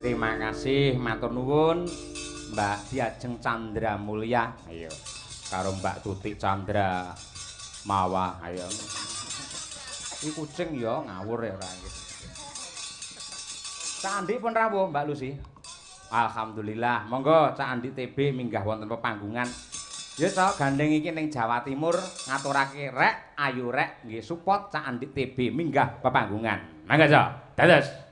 Terima kasih, matur nuwun Mbak Diajeng Chandra Mulya. Ayo karo Mbak Tutik Chandra Mawa. Ayo. Iki kucing ya ngawur ya ora iki. Cak Andik pun rawuh Mbak Lucy. Alhamdulillah. Monggo Cak Andik TB minggah wonten pepanggungan. Ya Cak, gandeng iki ning Jawa Timur ngaturake rek, ayo rek nggih support Cak Andik TB minggah pepanggungan. Mangga Cak. Dados.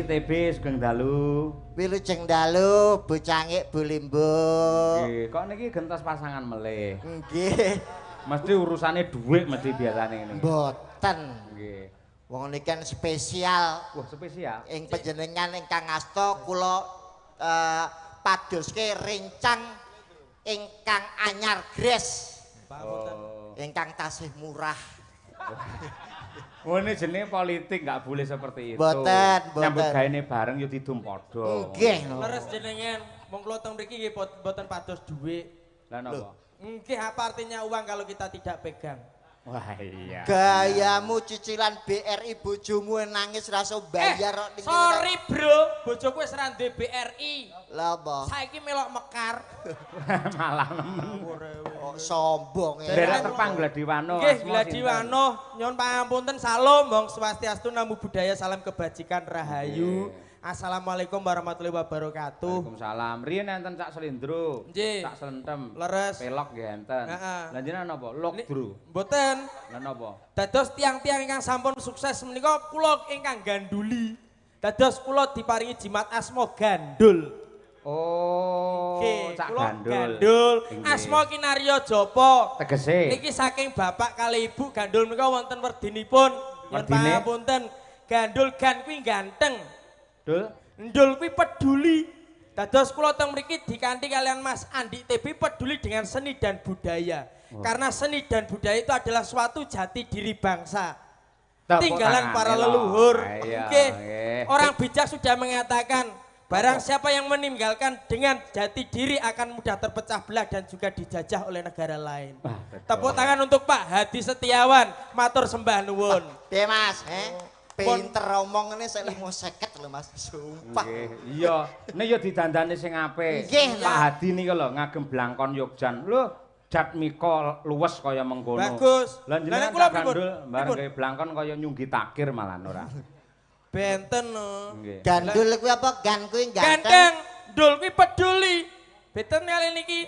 TB sugeng dalu. Wilujeng dalu, Bu Cangik, Bu Limbuk. Nggih, kok niki gentos pasangan melih. Nggih. Mesti urusane dhuwit mesti biasane ngene. Mboten. Nggih. Wong niki kan spesial. Wah, spesial. Ing panjenengan ingkang asta kula padoske rencang ingkang anyar gres. Oh. Ingkang tasih murah. Oh, ini jenenge politik nggak boleh seperti itu. Mboten, mboten. Nyambut gaene bareng yo didum padha. Nggih. Leres jenengan, wong kula teng mriki nggih mboten pados dhuwit. Lah napa? Nggih, apa artinya uang kalau kita tidak pegang? Wah iya. Gayamu cicilan BRI bojomu nangis rasa bayar kok. Sorry bro, bojoku wis ra ndek BRI. Lah apa? Saiki melok mekar. Malah nemen. Kok sombong e. Nderek tepang Gladiwano. Nggih, Gladiwano, nyuwun pangapunten salam Wong Swastiastu, Namo Buddhaya, salam kebajikan rahayu. Assalamualaikum warahmatullahi wabarakatuh. Waalaikumsalam. Riyen enten Cak Selindro, Cak Selentem. Leres. Pelok nggih enten. Lah jenengan napa? Lokdro. Mboten. Lah napa? Dados tiang-tiang ingkang sampun sukses menika kula ingkang ganduli. Dados kula diparingi jimat asma gandul. Oh, Cak Gandul. Gandul. Asma kinarya japa. Tegese. Niki saking bapak kali ibu gandul menika wonten werdinipun. Werdine pangapunten. Gandul gan kuwi ganteng. Dul, ndul kuwi peduli. Dados kula teng mriki dikanthi kalian Mas Andi TB peduli dengan seni dan budaya. Oh. Karena seni dan budaya itu adalah suatu jati diri bangsa. Tinggalan para leluhur. Oke. Orang bijak sudah mengatakan, barang siapa yang meninggalkan dengan jati diri akan mudah terpecah belah dan juga dijajah oleh negara lain. Tepuk tangan untuk Pak Hadi Setiawan, matur sembah nuwun. Piye Mas? Pinter omong ngene sik 5.50 lho Mas. Sumpah. Nggih, iya. Nek ya didandani sing apik. Pak Hadi niku lho ngagem blangkon Yogjan. Lho, jatmika luwes kaya mengkono. Bagus. Lah jenengan kula gandul bareng gawe blangkon kaya nyunggi takir malah ora. Benten no. Gandul kuwi apa? Gan kuwi ganteng. Ganteng, ndul kuwi peduli. Benten kali niki.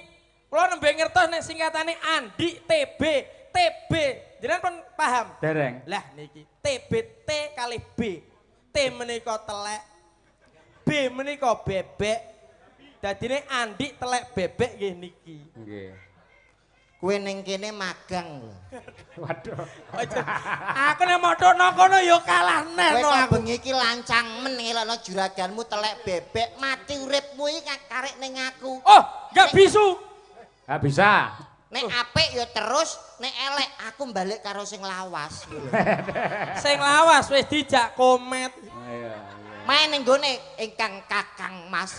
Kula nembe ngertos nek singkatane Andi TB, TB. Jenengan pun paham? Dereng. Lah niki TB T kali B. T menika telek, B menika bebek. Dadine Andi telek bebek nggih niki. Nggih. Kowe ning kene magang lho. Waduh. Aku nek modhokno kono ya kalah neh no aku. Bengi iki lancang men ngelokno juraganmu telek bebek mati uripmu iki karek ning aku. Oh, enggak bisu. Enggak bisa. Nek apik ya terus, nek elek aku balik karo sing lawas. Sing lawas wis dijak komet. Iya. Main ning gone ingkang Kakang Mas.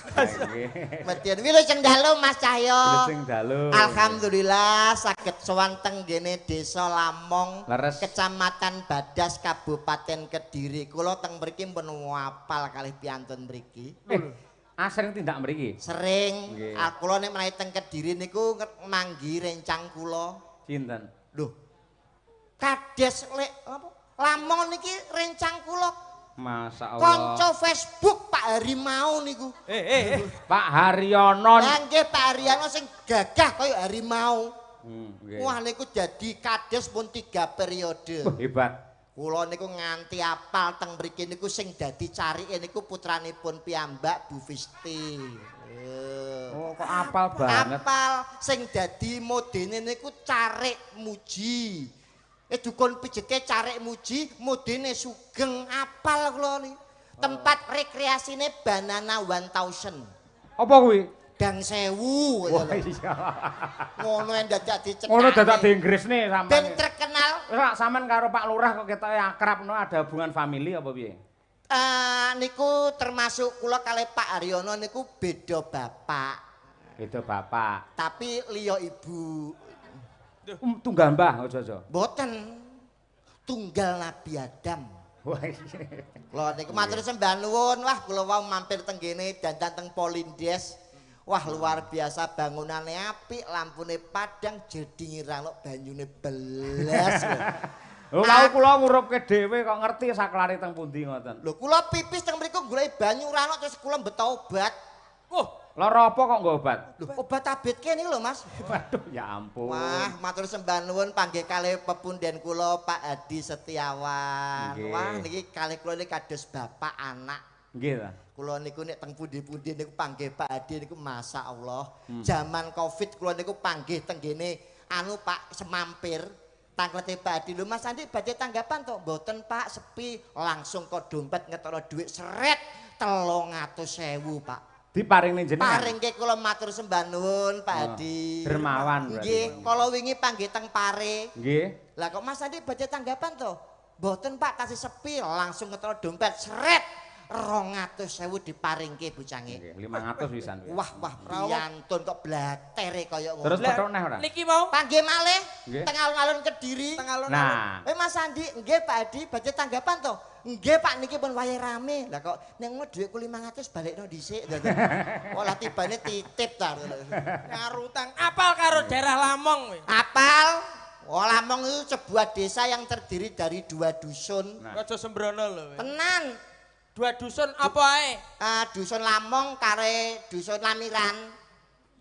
Median wilujeng dalu Mas Cahyo. Wilujeng dalu. Alhamdulillah saged sowan teng nggene Desa Lamong, Leres. Kecamatan Badas, Kabupaten Kediri. Kula teng mriki pun apal kalih piyantun mriki. Asring tindak mriki? Sering. Kula nek menawi teng Kediri niku manggi rencang kula. Sinten? Lho. Kades lek apa? Lamong niki rencang kula. Masya Allah. Konco Facebook Pak Harimau niku. Pak Haryono. Lah nggih Pak Haryono sing gagah kaya harimau. Wah niku dadi kades pun 3 periode. Wah, hebat. Kula niku nganti apal teng mriki niku sing dadi carike niku putranipun piyambak Bu Fisti. Oh, kok apal banget. Apal sing dadi modene niku carik muji. Dukun pijete carik muji, modene sugeng apal kula niki. Tempat rekreasine Banana 1000. Apa kuwi? Gang 1000. Wah iya. Ngono yang dadak dicekane. Ngono dadak di Inggrisne sampean. Ben terkenal. Wis sampean karo Pak Lurah kok ketoke akrab no ada hubungan family apa piye? Niku termasuk kula kalih Pak Haryono niku beda bapak. Beda bapak. Tapi liya ibu. Tunggal mbah aja-aja. Mboten. Tunggal Nabi Adam. Wah iya. Kula niku matur sembah nuwun. Wah kula wau mampir teng kene dandan teng Polindes. Wah luar biasa bangunane apik, lampune padang, jedinge ra ono banyune belas. Lho wau kula ngurupke dhewe kok ngerti saklare teng pundi ngoten. Lho kula pipis teng mriku goleki banyu ra ono terus kula mbeta obat. Oh, lara apa kok nggo obat? Lho obat abetke niku lho Mas. Waduh ya ampun. Wah, matur sembah nuwun panggih kalih pepunden kula Pak Hadi Setiawan. Wah niki kalih kula niki kados bapak anak. Nggih ta. Kula niku nek teng pundi-pundi niku panggih Pak Hadi niku masyaallah. Zaman Covid kula niku panggih teng ngene anu Pak semampir. Tangklete Pak Hadi, lho Mas Andi badhe tanggapan to? Mboten Pak, sepi. Langsung kok dompet ngetokno dhuwit seret 300.000 Pak. Diparingne jenengan. Paringke kula matur sembah nuwun Pak Hadi. Dermawan berarti. Nggih, kala wingi panggih teng Pare. Nggih. Lah kok Mas Andi badhe tanggapan to? Mboten Pak, tasih sepi. Langsung ngetokno dompet seret 200.000 diparingke bocange. Nggih, 500 pisan. Wah, wah, priyantun kok blatere kaya ngono. Terus petuk neh ora? Niki mau panggih malih teng alun-alun Kediri. Nah. Mas Andi, nggih Pak Hadi badhe tanggapan to? Nggih Pak niki pun wayahe rame. Lah kok ning ngono dhuwitku 500 balekno dhisik. Kok lah tibane titip ta. Ngarutang apal karo daerah Lamong kowe. Apal? Oh, Lamong itu sebuah desa yang terdiri dari 2 dusun. Nah. Aja sembrono lho. Tenan. 2 dusun apa ae? Dusun Lamong kare dusun Lamiran.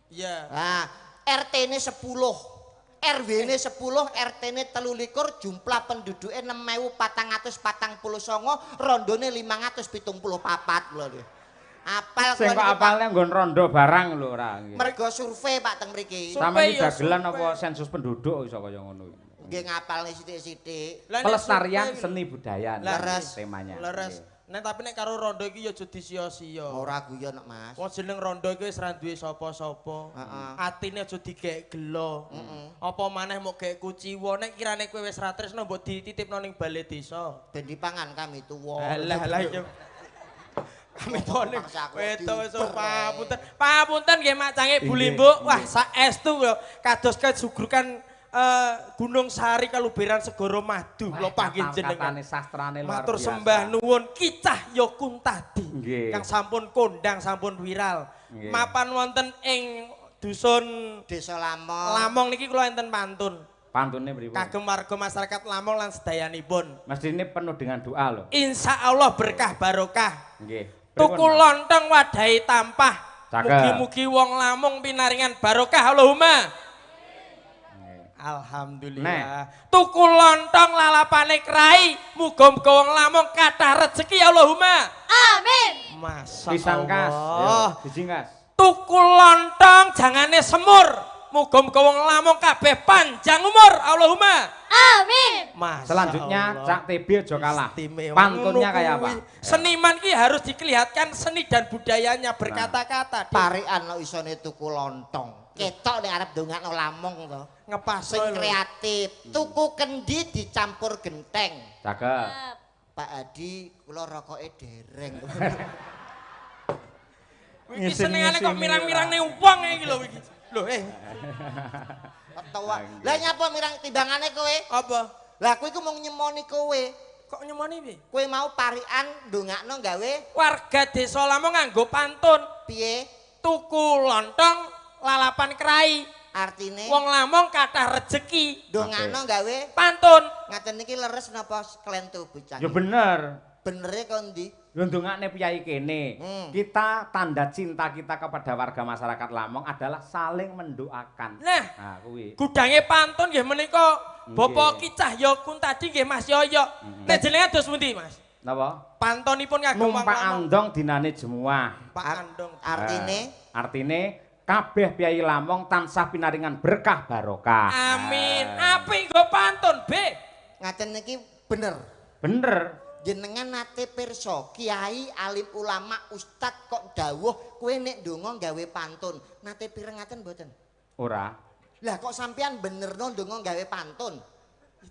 Iya. Nah, RT-ne 10. RW-ne 10, RT-ne 23, jumlah penduduke 6.449, rondone 574 lho. Apal sing kok apalne nggon rondo barang lho ora nggih. Mergo survei Pak teng mriki. Sampeyan iki dagelan apa sensus penduduk iso kaya ngono iki. Nggih ngapalne sithik-sithik. Pelestarian seni budaya leres temanya. Leres. Nek tapi nek karo rondo iki ya aja disia-sia. Ora guyon nek Mas. Wong jeneng rondo iki wis ra duwe sapa-sapa. Heeh. Atine aja digek gelo. Apa maneh mok gek kuciwa nek kirane kowe wis ra tresno mbok dititipno ning bale desa. Ben dipangan kami tuwa. Alah alah iki. Kami tuwane wedok wis papunten. Papunten nggih Mak Cange Bu Limbuk. Wah saestu lho kados kesugrukan Gunung Sari kaluberan Segara Madu lho panggih jenengan sastrane luar biasa. Matur sembah nuwun Ki Cahyo Kuntadi kang sampun kondang sampun viral. Mapan wonten ing dusun Desa Lamong. Lamong niki kula enten pantun. Pantune pripun? Kagem warga masyarakat Lamong lan sedayanipun. Mestine penuh dengan doa lho. Insyaallah berkah barokah. Nggih. Tuku lontong wadahi tampah. Mugi-mugi wong Lamong pinaringan barokah Allahumma. Alhamdulillah. Nah. Tuku lontong lalapane krai, muga-muga wong Lamong kathah rezeki Allahumma. Amin. Masya Pisang kas, Allah. Biji kas. Tuku lontong jangane semur, muga-muga wong Lamong kabeh panjang umur Allahumma. Amin. Masya selanjutnya Allah. Cak TB aja kalah. Istimewa. Pantunnya kayak apa? Seniman ki harus dikelihatkan seni dan budayanya berkata-kata. Parikan lo isone tuku lontong. Ketok nek arep ndongakno Lamong to. Ngepas sing kreatif. Tuku kendi dicampur genteng. Cakep. Pak Adi kula rokoke dereng. Iki senengane kok mirang-mirang ning wong iki lho iki. Lho Ketawa. Lah nyapa mirang timbangane kowe? Apa? Lah kowe iku mung nyemoni kowe. Kok nyemoni piye? Kowe mau parikan ndongakno gawe warga desa Lamong nganggo pantun. Piye? Tuku lontong lalapan krai. Artine wong Lamong kathah rejeki. Ndongakno gawe pantun. Ngaten niki leres napa klentu bocah? Ya bener. Benere kok ndi? Lho ndongakne piyai kene. Kita tanda cinta kita kepada warga masyarakat Lamong adalah saling mendoakan. Nah, kuwi. Gudange pantun nggih menika Bapak Ki Cahyo Kuntadi nggih Mas Yoyo. Nek jenengan dos pundi, Mas? Napa? Pantonipun kagem wong Numpak Lamong. andong dinane jemuah. Numpak andong. Artine? Artine kabeh piyai Lamong tansah pinaringan berkah barokah. Amin. Apik nggo pantun, B. Ngaten niki bener. Bener. Jenengan nate pirsa kiai alim ulama ustad kok dawuh kowe nek ndonga gawe pantun. Nate pireng ngaten mboten? Ora. Lah kok sampean benerno ndonga gawe pantun?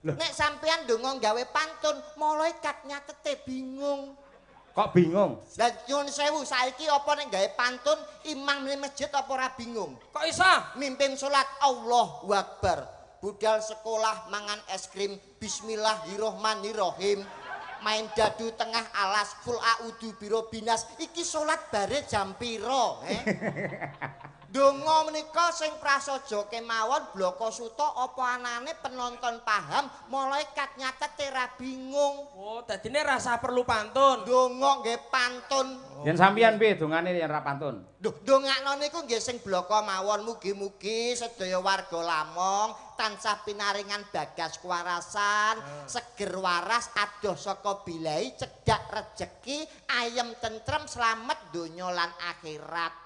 Nek sampean ndonga gawe pantun, malaikat nyatete bingung. Kok bingung? Lah nyuwun sewu saiki apa nek gawe pantun imam ning masjid apa ora bingung? Kok iso? Mimpin salat Allahu Akbar. Budal sekolah mangan es krim bismillahirrahmanirrahim. Main dadu tengah alas kul a'udzu birobinas iki salat bare jam pira Donga menika sing prasaja kemawon blaka suta apa anane penonton paham malaikat nyatete ra bingung. Oh, dadine rasa perlu pantun. Donga nggih pantun. Yen sampeyan piye dongane yen ra pantun? Duh, dongakno niku nggih sing blaka mawon mugi-mugi sedaya warga Lamong tansah pinaringan bagas kewarasan, seger waras adoh saka bilai cedhak rejeki, ayem tentrem slamet donya lan akhirat.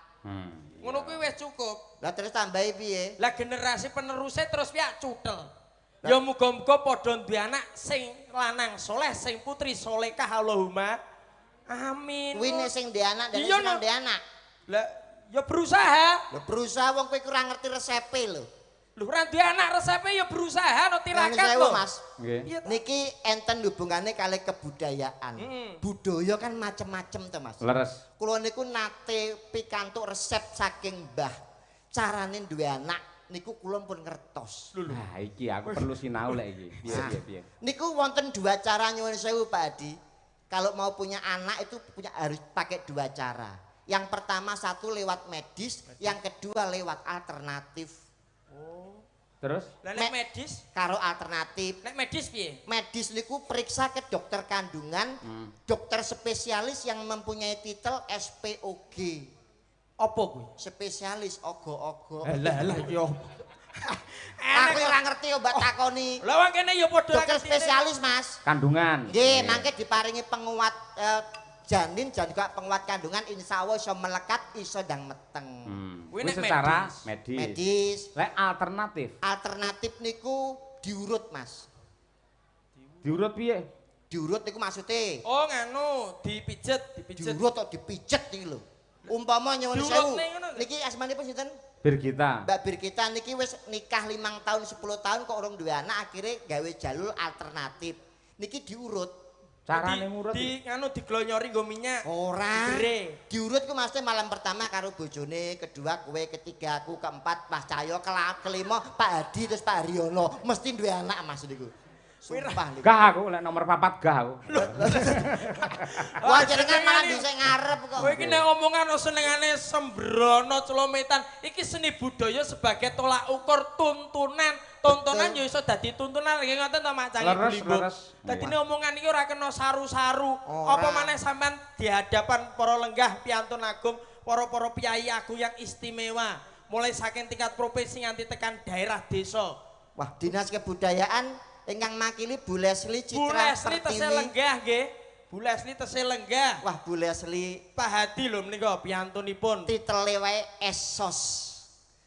Ngono kuwi wis cukup. Lah terus tambahi piye? Lah generasi penerusnya terus piye cutel. Ya muga-muga padha duwe anak sing lanang soleh, sing putri solehah Allahumma. Amin. Kuwi nek sing ndek anak dan sing ndek anak. Lah ya berusaha. Lah berusaha wong kowe kurang ngerti resepe lho. Lho ora duwe anak resepe ya berusaha no tirakat lho. Mas. Nggih. Niki enten hubungane kali kebudayaan. Budaya kan macem-macem to, Mas. Leres. Kula niku nate pikantuk resep saking Mbah. Carane duwe anak niku kula pun ngertos. Nah, iki aku perlu sinau lek iki. Piye piye piye. Niku wonten dua cara nyuwun sewu Pak Adi. Kalau mau punya anak itu punya harus pakai dua cara. Yang pertama satu lewat medis, yang kedua lewat alternatif. Oh. Terus? Lah nek medis? Karo alternatif. Nek medis piye? Medis niku periksa ke dokter kandungan, dokter spesialis yang mempunyai titel SPOG. Apa kuwi? Spesialis ogo-ogo. Lah lah yo. Aku ora ngerti yo mbak takoni. Lah wong kene yo padha dokter spesialis, Mas. Kandungan. Nggih, mangke diparingi penguat janin dan juga penguat kandungan, insya Allah iso melekat, iso ndang meteng. Kuwi secara medis. Medis. Lek alternatif. Alternatif niku diurut, Mas. Diurut piye? Diurut niku maksude. Oh, nganu, dipijet, dipijet. Diurut kok dipijet iki lho. Umpama nyuwun sewu. Niki asmanipun sinten? Birgita. Mbak Birgita niki wis nikah 5 tahun 10 tahun kok urung duwe anak, akhirnya gawe jalur alternatif. Niki diurut. Carane ngurut di nganu diglonyori nggo minyak. Ora. Diurut ku maksudnya malam pertama karo bojone, kedua kowe, ketiga aku, keempat Mas Cahyo, kelima Pak Hadi terus Pak Haryono. Mesti duwe anak Mas niku. Sumpah niku. Gah aku lek nomor 4 gah aku. Wah jenengan malah dhisik ngarep kok. Kowe iki nek omongan senengane sembrono celometan, iki seni budaya sebagai tolak ukur tuntunan. Tontonan ya iso dadi tuntunan nggih ngoten to Mak Canggih Blimbung. Dadine omongan iki ora kena saru-saru. Apa maneh sampean di hadapan para lenggah piantun agung, para-para piyai agung yang istimewa, mulai saking tingkat provinsi nganti tekan daerah desa. Wah, Dinas Kebudayaan ingkang makili Bu Leslie Citra Bu Leslie Pertiwi. Tesih lenggah nggih. Bu Leslie tesih lenggah. Wah, Bu Leslie Pak Hadi lho menika piantunipun. Titele wae Esos.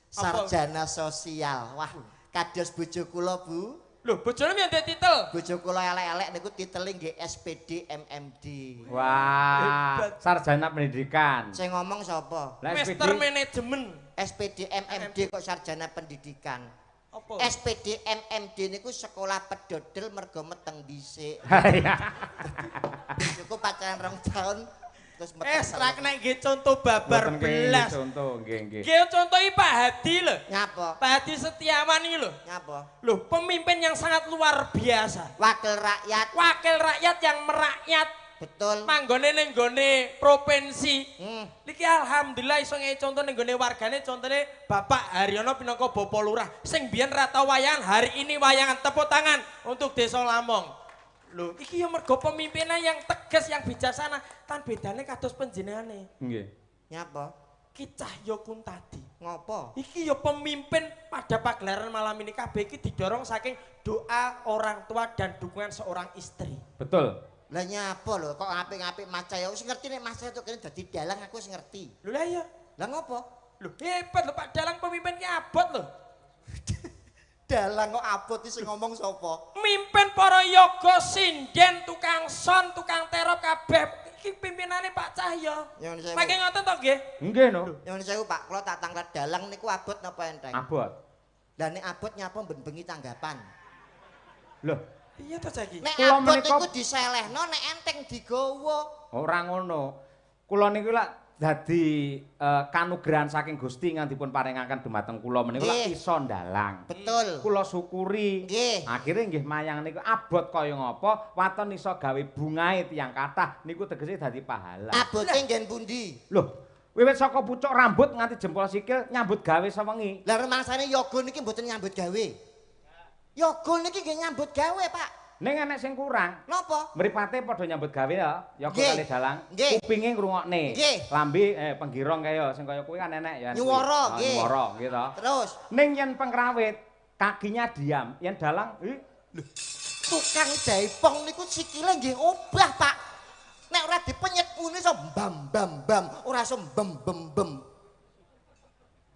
Sarjana sosial. Wah, kados bojo kula, Bu. Lho, bojone piye ndek titel? Bojo kula elek-elek niku titele nggih SPD MMD. Wah, sarjana pendidikan. Sing ngomong sapa? Master Manajemen. SPD MMD kok sarjana pendidikan. Apa? SPD MMD niku sekolah pedodel mergo meteng dhisik. Bojoku pacaran 2 tahun terus meteng. Ra kena nggih contoh babar belas. Contoh nggih nggih. Nggih contohi Pak Hadi lho. Nyapa? Pak Hadi Setiawan iki lho. Nyapa? Lho, pemimpin yang sangat luar biasa. Wakil rakyat. Wakil rakyat yang merakyat. Betul. Manggone ning gone provinsi. Niki alhamdulillah iso ngehi contoh ning gone wargane, contone Bapak Haryono pinangka Bapak Lurah sing biyen ra tau wayangan, hari ini wayangan, tepuk tangan untuk Desa Lamong. Lho, iki ya mergo pemimpinan yang tegas, yang bijaksana, tan bedane kados panjenengane. Nggih. Nyapa? Ki Cahyo Kuntadi. Ngopo? Iki ya pemimpin pada pagelaran malam ini kabeh iki didorong saking doa orang tua dan dukungan seorang istri. Betul. Lah nyapa lho kok ngapik-ngapik Mas Cahyo wis ngerti nek Mas Cahyo kene dadi dalang aku wis ngerti. Lho lah iya. Lah ngopo? Lho hebat lho Pak Dalang, pemimpin ki abot lho. Dalang kok abot iki sing ngomong sapa? Mimpin para yoga, sinden, tukang son, tukang terop kabeh iki pimpinane Pak Cahyo. Mangke ngoten to nggih? Nggih no. Nyuwun sewu Pak, kula tak tanglet dalang niku abot napa enteng? Abot. Lah nek abot nyapa ben bengi tanggapan. Lho, iya to saiki. Nek abot niku diselehno, nek enteng digawa. Ora ngono. Kula niku lak dadi kanugrahan saking Gusti nganti dipun paringaken dumateng kula menika lak iso ndalang. Betul. Kula syukuri. Nggih. Akhire nggih mayang niku abot kaya ngapa, waton iso gawe bungahe tiyang kathah niku tegese dadi pahala. Abote nggen pundi? Lho, wiwit saka pucuk rambut nganti jempol sikil nyambut gawe sewengi. Lah rumangsane yoga niki mboten nyambut gawe. Yoga niki nggih nyambut gawe, Pak. Ning enek sing kurang. Napa? Mripate padha nyambut gawe ya, yoga kali dalang. Kupinge ngrungokne. Lambe penggirong kaya sing kaya kuwi kan enek ya. Nyuwara nggih. Nyuwara nggih to. Terus ning yen pengrawit kakinya diam, yen dalang lho, tukang jaipong niku sikile nggih obah, Pak. Nek ora dipenyet muni iso bam bam bam, ora iso bem bem bem.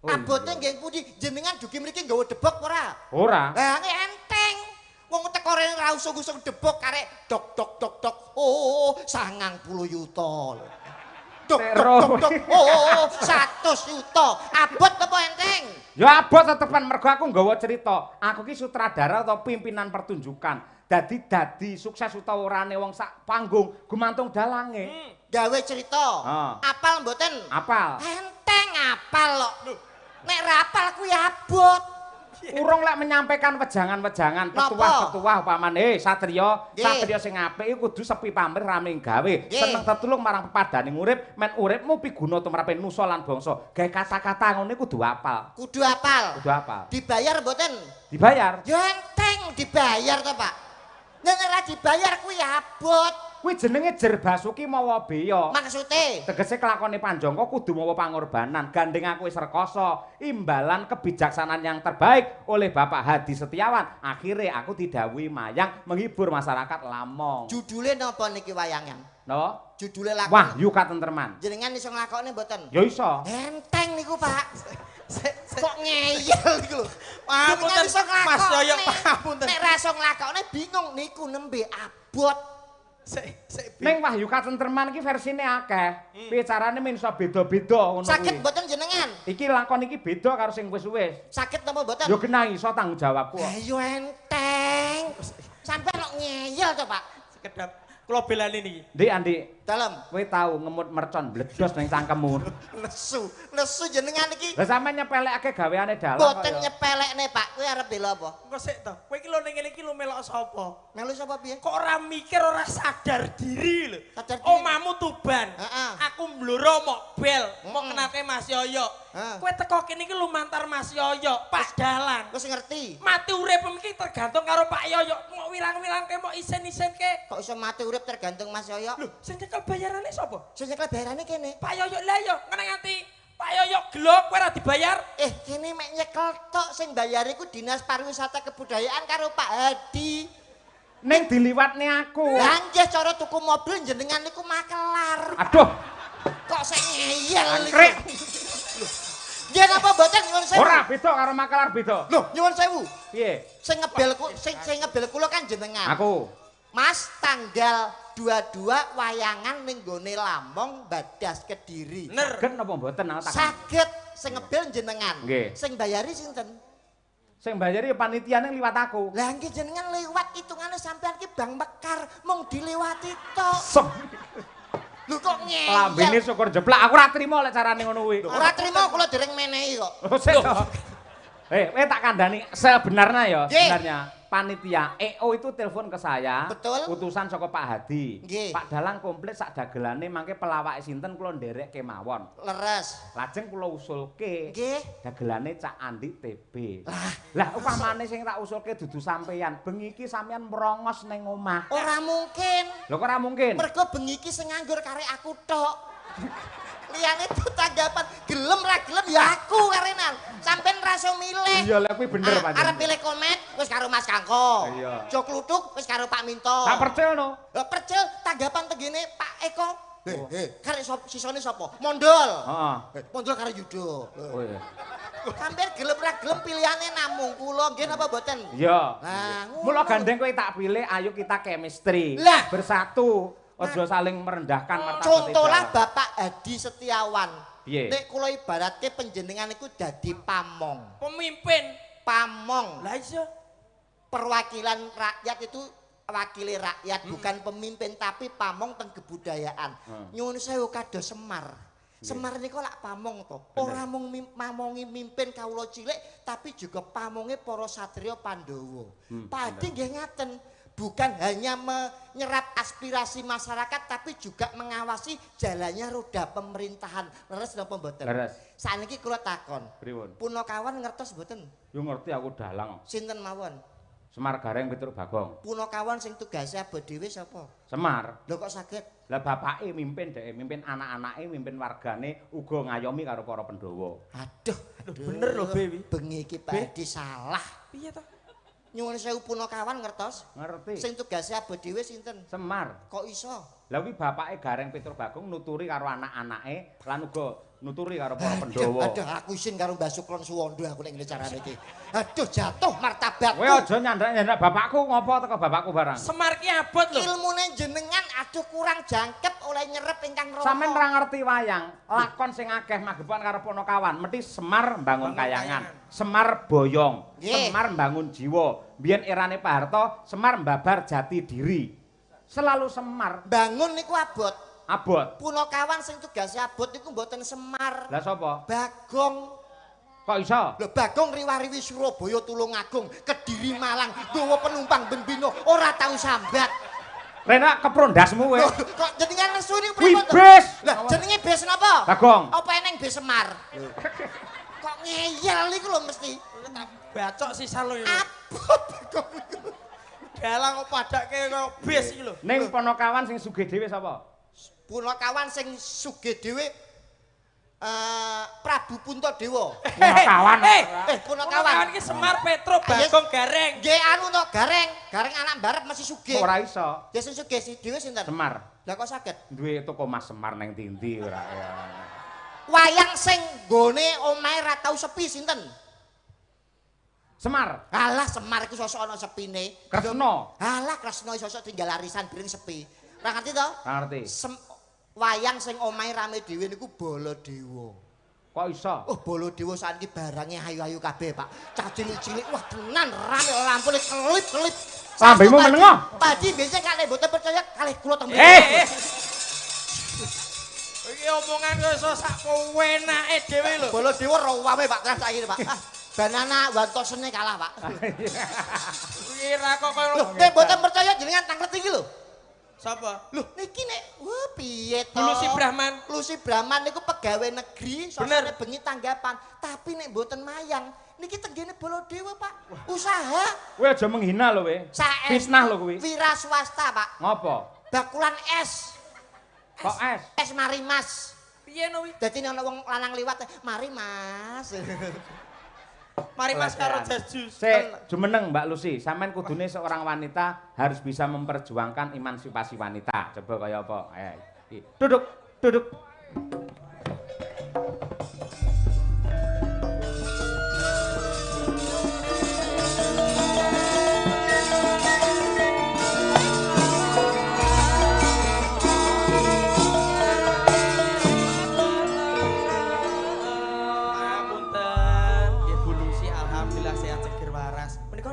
Oh, abote nggih pundi? Jenengan dugi mriki nggawa debok ora? Ora. Lah enteng. Wong teko rene ra usung-usung debok karek dok dok dok dok. Oh, 90 yuta. Dok dok dok. Oh, 100 yuta. Abot apa enteng? Ya abot tetepan mergo aku nggawa cerita. Aku ki sutradara atau pimpinan pertunjukan. Dadi sukses utawa orane wong sak panggung gumantung dalange. Gawe cerita. Apal mboten? Apal. Enteng apal kok. Nek ra apal kuwi abot. Urung lek menyampaikan wejangan-wejangan, petuah-petuah upamane, satriya, satriya sing apik iku kudu sepi pamrih rame gawe, seneng tetulung marang pepadaning urip, men uripmu piguna tumrape nusa lan bangsa. Gawe kata-kata ngene kudu apal. Kudu apal. Kudu apal. Dibayar mboten? Dibayar. Ya enteng dibayar to, Pak. Nek ora dibayar kuwi abot. Kuwi jenenge Jer Basuki mawa beya. Maksude? Tegese kelakone Panjangka kudu mawa pangorbanan. Gandeng aku wis rekoso, imbalan kebijaksanaan yang terbaik oleh Bapak Hadi Setiawan. Akhire aku didhawuhi mayang menghibur masyarakat Lamong. Judule napa niki wayangan? Napa? Judule lakon. Wahyu Katentreman. Jenengan iso nglakokne mboten? Ya iso. Enteng niku, Pak. Kok ngeyel iku lho. Pangapunten Mas Yoyo, pangapunten. Nek ra iso nglakokne bingung niku nembe abot. Ning Wahyu Katentreman iki versine akeh. Piye carane men iso beda-beda ngono kuwi. Saged mboten jenengan? Iki lakon iki beda karo sing wis-wis. Saged napa mboten? Ya genah iso tanggung jawabku. Lah yo enteng. Sampeyan kok ngeyel to, Pak? Sekedap kula belani niki. Ndik, Andik. Dalem. Kowe tau ngemut mercon bledos ning cangkemmu. Nesu, nesu jenengan iki. Lah sampeyan nyepelekake gaweane dalang kok. Mboten nyepelekne, Pak. Kowe arep bela apa? Engko sik to. Kowe iki lho ning ngene iki lho melok sapa? Melu sapa piye? Kok ora mikir, ora sadar diri lho. Sadar diri. Omamu Tuban. Heeh. Aku mbloro mok bel, mok kenalke Mas Yoyo. Kowe teko kene iki lumantar Mas Yoyo, Pak Dalang. Wis ngerti. Mati urip iki tergantung karo Pak Yoyo. Mok wilang-wilangke, mok isen-isenke. Kok iso mati urip tergantung Mas Yoyo? Lho, sing nyekel bayarane sapa? Sing nyekel bayarane kene. Pak Yoyo lah yo, ngene nganti Pak Yoyo gelo kowe ora dibayar. Kene mek nyekel tok, sing bayar iku Dinas Pariwisata Kebudayaan karo Pak Hadi. Ning diliwatne aku. Lah nggih cara tuku mobil jenengan niku makelar. Aduh. Kok sing ngeyel niku. Nggih napa mboten nyuwun sewu? Ora beda karo makelar beda. Lho, nyuwun sewu. Piye? Sing ngebel sing ngebel kula kan jenengan. Aku. Mas tanggal 22 wayangan ning gone Lamong Badas Kediri. Saged napa mboten aku takon? Saged, sing ngebel jenengan. Sing bayari sinten? Sing bayari panitiane liwat aku. Lah nggih jenengan liwat hitungane sampean ki Bank Mekar mung dilewati tok. Lho kok ngeyel. Lambene syukur jeplak aku ora trimo lek carane ngono kuwi. Ora trimo kula dereng menehi kok. Kowe tak kandhani sebenarnya ya, sebenarnya panitia EO itu telepon ke saya. Betul. Utusan saka Pak Hadi. Nggih. Pak Dalang komplit sak dagelane mangke pelawake sinten kula nderek kemawon. Leres. Lajeng kula usulke. Nggih. Dagelane Cak Andik TB. Lah upamane sing tak usulke dudu sampeyan, bengi iki sampeyan merongos ning omah. Ora mungkin. Lho kok ora mungkin? Mergo bengi iki sing nganggur karek aku tok. Liyane itu tanggapan gelem ra gelem ya aku karenan. Sampeyan ra iso milih. Iya lha kuwi bener pancen. Arep milih komen wis karo Mas Kangko. Iya. Jok kluthuk wis karo Pak Minto. Tak percil no. Lah percil tanggapan tengene Pak Eko. Heh, karek sisone sapa? Mondol. Heeh. Mondol karo Yudo. Oh iya. Sampeyan gelem ra gelem pilihane namung kula nggih napa mboten? Iya. Lah ngono. Mula gandeng kowe tak pilih ayo kita chemistry. Lah bersatu. Aja saling merendahkan martabat. Contohlah Bapak Hadi Setiawan. Piye? Nek kula ibaratke panjenengan iku dadi pamong. Pemimpin. Pamong. Lah iya. Perwakilan rakyat itu wakili rakyat, bukan pemimpin tapi pamong teng kebudayaan. Nyuwun sewu kados Semar. Semar niku lak pamong to. Ora mung mamongi mimpin kawula cilik tapi juga pamonge para satriya Pandhawa. Pak Hadi nggih ngaten. Bukan hanya menyerap aspirasi masyarakat tapi juga mengawasi jalannya roda pemerintahan. Leres napa mboten? Leres. Sakniki kula takon. Pripun? Punakawan ngertos mboten? Yo ngerti aku dalang. Sinten mawon? Semar Gareng Petruk Bagong. Punakawan sing tugase abot dhewe sapa? Semar. Lho kok saged? Lah bapake mimpin dheke, mimpin anak-anake, mimpin wargane, uga ngayomi karo para Pandhawa. Aduh, bener lho Be. Bengi iki Pak Hadi salah. Piye to? Nyuwun sewu punakawan ngertos? Ngerti. Sing tugase abot dhewe sinten? Semar. Kok iso? Lah kuwi bapake Gareng Petruk Bagong nuturi karo anak-anake lan uga nuturi karo para Pandhawa. Aduh, aku isin karo Mbah Suklon Suwondo aku nek ngene carane iki. Aduh, jatuh martabatku. Kowe aja nyandak-nyandak bapakku ngopo teko bapakku barang. Semar ki abot lho. Ilmune jenengan aduh kurang jangkep oleh nyerep ingkang rama. Sampeyan ora ngerti wayang, lakon sing akeh magepokan karo Punakawan, mesti Semar mbangun kayangan, Semar boyong, Semar mbangun jiwa. Biyen erane Pak Harto, Semar mbabar jati diri. Selalu Semar. Bangun niku abot. Abot. Punakawan sing tugase abot niku mboten Semar. Lah sapa? Bagong. Kok iso? Lho Bagong riwariwi Surabaya Tulungagung, Kediri Malang, nggawa penumpang ben bino ora tau sambat. Rena keprondasmu kowe. Kok jenengan nesu niku pripun to? Kuwi bis. Lah jenenge bis napa? Bagong. Apa eneng bis Semar? Kok ngeyel iku lho mesti. Tak bacok sisan lho. Abot Bagong iku. Dalang kok padake kaya bis iki lho. Ning Ponokawan sing sugih dhewe sapa? Punakawan sing sugih dhewe Prabu Puntadewa. Punakawan. Punakawan iki Semar Petro Bagong Gareng. Nggih anu to Gareng, Gareng anak barep mesti sugih. Ora iso. Ya sing sugih si dhewe sinten? Semar. Lah kok saged? Duwe toko Mas Semar neng ndi ora ya. Wayang sing nggone omahe ra tau sepi sinten? Semar. Alah Semar iku sosok ana sepine. Kresna. Alah Kresna sosok tinggal arisan piring sepi. Ora ngerti to? Ora ngerti. Wayang sing omahe rame dhewe niku Baladewa. Kok iso? Oh, Baladewa sakniki barange ayu-ayu kabeh, Pak. Cah cilik-cilik wah tenan rame lampune kelip-kelip. Lambemu menengo. Pak Haji biasa kalih mboten percaya kalih kula teng mriki. Iki omongan kok iso sak wenake dhewe lho. Baladewa rame Pak tenan saiki, Pak. Ah, banana wantosene kalah, Pak. Iki ra kok koyo lho, nek mboten percaya jenengan tanglet iki lho. Sapa? Loh, niki nek wah piye to? Lucy Brahman. Lucy Brahman niku pegawai negeri, sosone bengi tanggapan, tapi nek mboten mayang, niki tenggene Baladewa, Pak. Usaha. Kowe aja menghina lho kowe. Fitnah lho kuwi. Wira swasta, Pak. Ngopo? Bakulan es. Kok es? Es mari Mas. Piye no kuwi? Dadi nek ana wong lanang liwat, mari Mas. Mari Mas karo jas jus. Sik, jumeneng Mbak Lucy, sampean kudune seorang wanita harus bisa memperjuangkan emansipasi wanita. Coba kaya apa? Ayo. Duduk, duduk.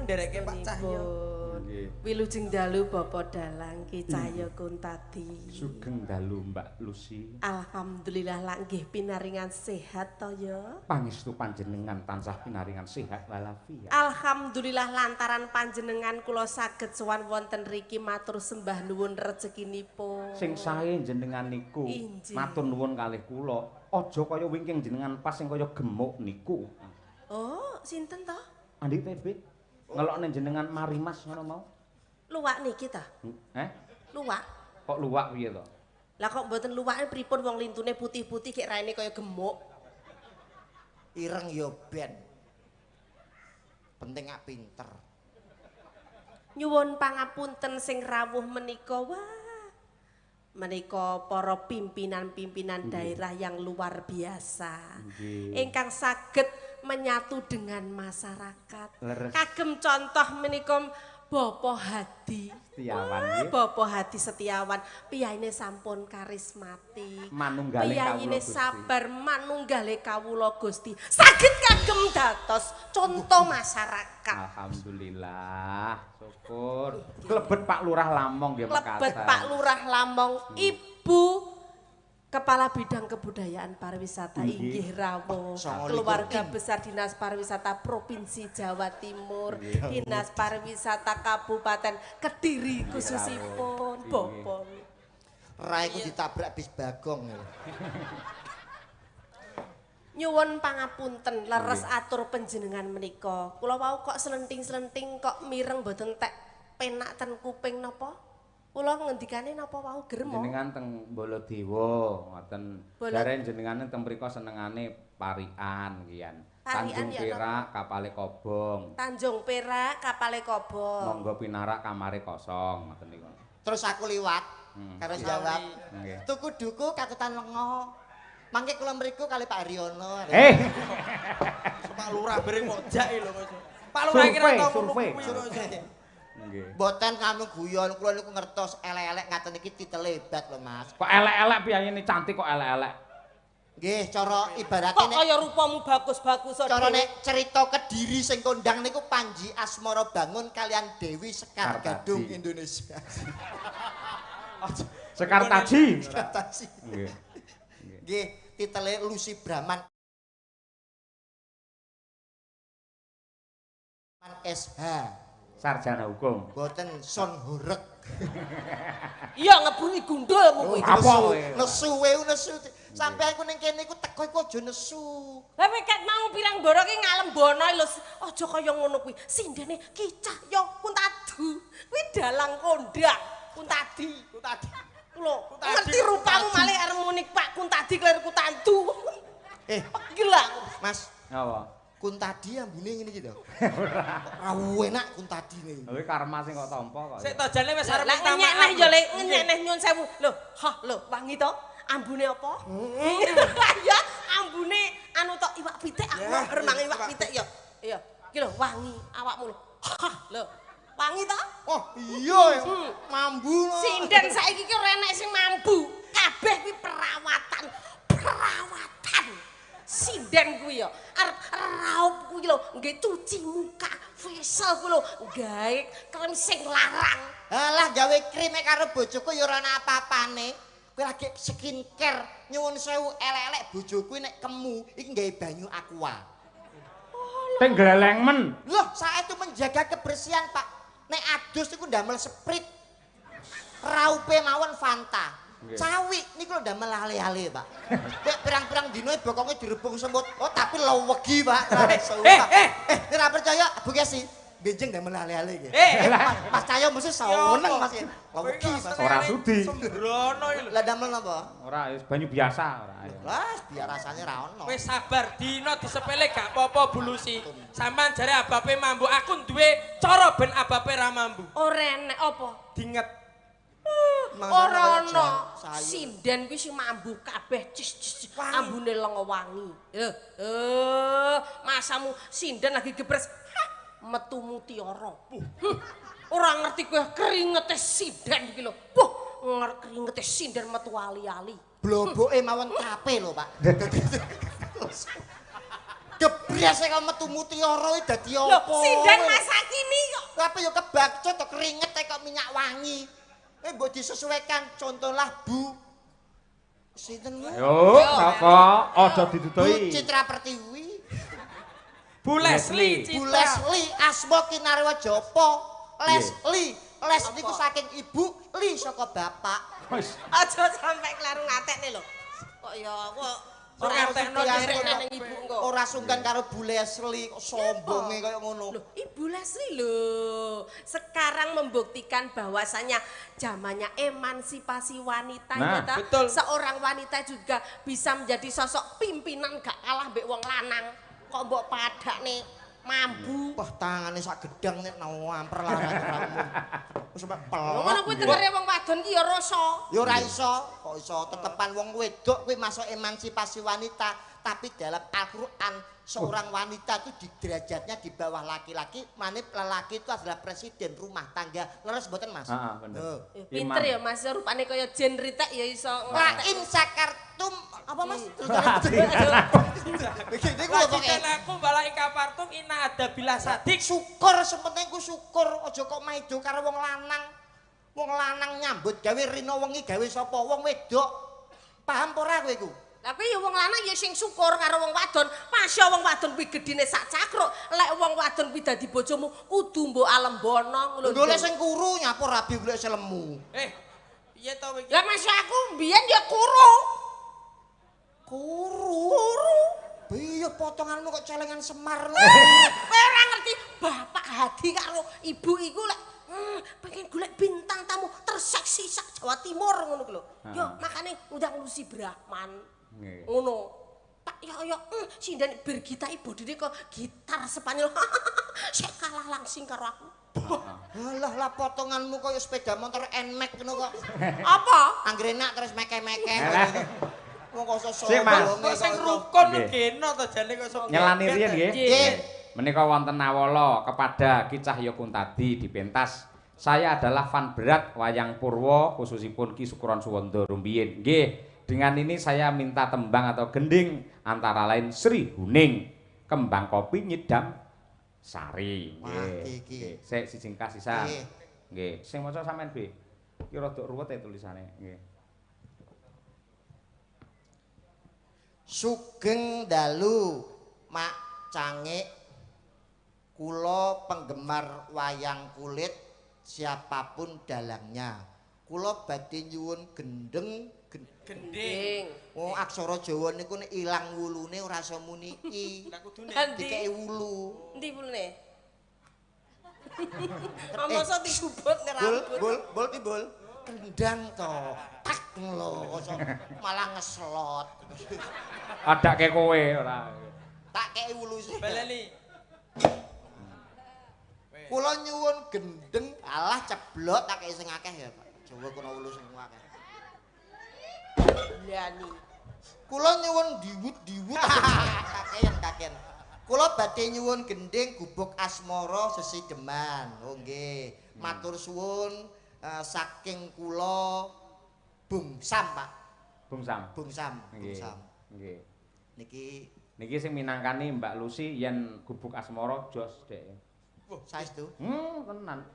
Ndereke Pak Cahyo. Wilujeng dalu Bapak Dalang Ki Cahyo Kuntadi. Sugeng dalu Mbak Lucy. Alhamdulillah lak nggih pinaringan sehat to ya. Pangestu panjenengan tansah pinaringan sehat walafiat. Alhamdulillah lantaran panjenengan kula saged sowan wonten riki matur sembah nuwun rezekinipun. Sing sae jenengan niku matur nuwun kalih kula. Aja kaya wingking jenengan pas sing kaya gemuk niku. Oh, sinten to? Andi TB. Ngelokne jenengan mari Mas ngono mau. Luwak niki ta? Luwak. Kok luwak piye to? Lah kok mboten luwake pripun wong lintune putih-putih kek raine kaya gemuk. Ireng ya ben. Penting ak pinter. Nyuwun pangapunten sing rawuh menika wah. Menika para pimpinan-pimpinan daerah yang luar biasa. Ingkang saged menyatu dengan masyarakat. Leres. Kagem contoh menika Bapak Hadi Setiawan. Bapak Hadi Setiawan, piyayine sampun karismatik, manunggale piyayine sabar manunggale kawula Gusti. Saged kagem dados contoh masyarakat. Alhamdulillah, syukur. Klebet Pak Lurah Lamong nggih Mekasan. Klebet Pak Lurah Lamong, Ibu Kepala Bidang Kebudayaan Pariwisata inggih rawuh, keluarga besar Dinas Pariwisata Provinsi Jawa Timur, Dinas Pariwisata Kabupaten Kediri khususipun Bapak. Ra iku ditabrak bis Bagong. Nyuwun pangapunten leres atur panjenengan menika. Kula wau kok slenting-slenting kok mireng mboten tek penak ten kuping napa? Kula ngendikane napa wau gremo? Jenengan teng Baladewa ngoten. Jare jenengane teng mriku senengane parikan kian. Tanjung Perak kapale kobong. Tanjung Perak kapale kobong. Monggo pinarak kamare kosong ngoten niku. Terus aku liwat karo jawab. Tuku duku katutan lenga. Mangke kula mriku kali Pak Haryono. Pak Lurah bareng mojak lho kok. Pak Lurah iki ra tau ngono kuwi kok. Nggih. Mboten kami guyon, kula niku ngertos elek-elek ngaten iki titel hebat lho Mas. Kok elek-elek piyayine cantik kok elek-elek. Nggih, cara ibarate nek kok kaya rupamu bagus-bagus cara nek cerita Kediri sing kondang niku Panji Asmara Bangun kalian Dewi Sekar Gadung Indonesia. Sekar Taji. Sekar Taji. Nggih. Nggih, titele Lucy Brahman. SH. Sarjana hukum. Boten son horeg. Iya ngebungi gundulmu kuwi. Apa kowe? Nesu kowe nesu. Sampeyan ku ning kene iku teko iku aja nesu. Lah kowe ket mau pirang boro ki ngalembono lho. Aja kaya ngono kuwi. Sindene Ki Cahya Kuntadu. Kuwi dalang kondang Kuntadi. Kuntadi. Lho, ngerti rupamu malih arep muni Pak Kuntadi kleru Kutandu. Gila. Mas. Apa? Kuntadi ambune ngene iki to. Ora. Ora enak Kuntadi ngene. Lha karma sing kok tampa kok. Sik to jane wis arep minta maaf. Lah ngenyek ya Lek, ngenyek nyun sewu. Lho, hah lho, wangi to? Ambune apa? Ya, ambune anu to iwak pitik aku remang iwak pitik ya. Iya, iki lho wangi awakmu lho. Hah lho. Wangi to? Oh, iya. Mambu. Sinden saiki ki ora enek sing mambu. Kabeh kuwi perawatan. Perawatan. Sinden kuwi ya arep raup kuwi lho nggih cuci muka, facial kuwi lho gawe krem sing larang. Alah gawe krime karo bojoku ya ora ana apa-apane. Kowe lagi skincare nyuwun sewu elek-elek bojoku nek kemu iki gawe banyu aqua. Teng gleleng men. Loh, saya itu menjaga kebersihan, Pak. Nek adus niku ndamel Sprite. Raupe mawon Fanta. Cawi niku lho ndamel ale-ale, Pak. Nek pirang-pirang dina bokonge direbung semut. Oh, tapi lewegi, Pak. Ora percaya, Bu Kesi. Benjeng ndamel ale-ale iki. Mas Cahyo mesti seneng, Mas. Lewegi, Mas. Ora sudi. Sembrono iki lho. Lah ndamel napa? Ora, wis banyu biasa ora. Lah, biar rasane ra ono. Wis sabar dina disepele gak apa-apa Bu Lusi. Sampeyan jare abape mambu, aku duwe cara ben abape ra mambu. Ora enek apa? Dinget. Ora ana. Sinden kuwi sing mambu kabeh cis ambune lenga wangi. Masamu sinden lagi gebres metu mutiara. Ora ngerti kowe keringete sinden iki lho. Puh, keringete sinden metu ali-ali. Bloboke mawon tape lho, Pak. Gebres kok metu mutiara iki dadi apa? Lho, sinden masa kini kok. Tapi yo kebacut to keringete kok minyak wangi. Mbok disesuaikan, contohlah Bu sinten kuwi? Yo, sapa? Aja ditutui. Bu Citra Pertiwi. Bu Leslie Citra. Bu Leslie asma kinarwa japa. Leslie, Les niku saking ibu, li saka bapak. Aja sampe kleru ngatekne lho. Kok ya kok ora ngatekno nang ibu engko. Ora sungkan karo Bu Leslie kok sombonge kaya ngono. Loh, Ibu Leslie lho, sekarang membuktikan bahwasanya zamannya emansipasi wanita nah, ya ta? Betul. Seorang wanita juga bisa menjadi sosok pimpinan gak kalah mbek wong lanang. Kok mbok padakne mambu. Wah, tangane sak gedang nek namper larang-larangmu. Wis sampe pelok. Ngono kuwi tegere wong wadon ki ya rasa. Ya ora iso, kok iso tetepan wong wedok kuwi masuk emansipasi wanita, tapi dalam Al-Qur'an seorang wanita itu di derajatnya di bawah laki-laki, mane lelaki itu adalah presiden rumah tangga. Leres mboten, Mas? Heeh, bener. Pinter ya Mas, rupane kaya jen ritek ya iso. La in sakartum apa Mas? Iki lho pokoke. Aku bala ikapartum ina ada bila sadik. Syukur sepenting ku syukur, aja kok maido karo wong lanang. Wong lanang nyambut gawe rina wengi gawe sapa? Wong wedok. Paham apa ora kowe iku? Lah kuwi ya wong lanang ya sing syukur karo wong wadon. Masya wong wadon kuwi gedine sak cakruk. Lek wong wadon kuwi dadi bojomu kudu mbok alembono ngono. Golek sing kuru nyapur rabi golek sing lemu. Piye to kowe iki? Lah masya aku mbiyen ya kuru. Kuru. Kuru. Piye potonganmu kok celengan Semar lho. Kowe ora ngerti Bapak Hadi karo ibu iku lek pengen golek bintang tamu terseksi sak Jawa Timur ngono ku lho. Yo makane ngundang Lusi Brahman. Ngono. Tak yo yo sinden bergitai bodine kok gitar Spanyol. Sik kalah langsing karo aku. Alah lah potonganmu kaya sepeda motor Nmax ngono kok. Apa? Anggere enak terus meke-meke. Wong kok iso kok sing rukun geno to jane kok iso. Nyelani riyen nggih. Nggih. Menika wonten nawala kepada Ki Cahya Kuntadi di pentas. Saya adalah fan berat wayang purwa khususipun Ki Sukron Suwanda rumiyin. Nggih. Dengan ini saya minta tembang atau gending antara lain Sri Huning, Kembang Kopi Nyidam Sari. Nggih. Nggih. Sik sijingkas sisan. Nggih. Sing maca sampean B. Iki rada ruwet e tulisane. Nggih. Sugeng dalu Mak Cangik Kula penggemar wayang kulit siapapun dalangnya. Kula badhe nyuwun gendeng gending. Oh, aksara Jawa niku nek ilang wulune ora iso muni i. Lah kudune dikeki wulu. Endi wulune? Masa digubut nek rambut. Bul bul timbul. Kendang to. Tak lho, malah ngeslot. Adake kowe ora. Tak kei wulu sih. Baleni. Kula nyuwun gendeng, alah ceblok tak kei sing akeh ya, Pak. Jawa kono wulu sing akeh. Lani. Kula nyuwun diwut-diwut. Kakean-kakean. Kula badhe nyuwun gending gubuk asmara sesideman. Oh nggih. Matur suwun saking kula Bung Sam, Pak. Bung Sam. Bung Sam, Bung Sam. Nggih. Niki niki sing minangkani Mbak Lucy yen gubuk asmara jos dhek. Saestu? Tenan.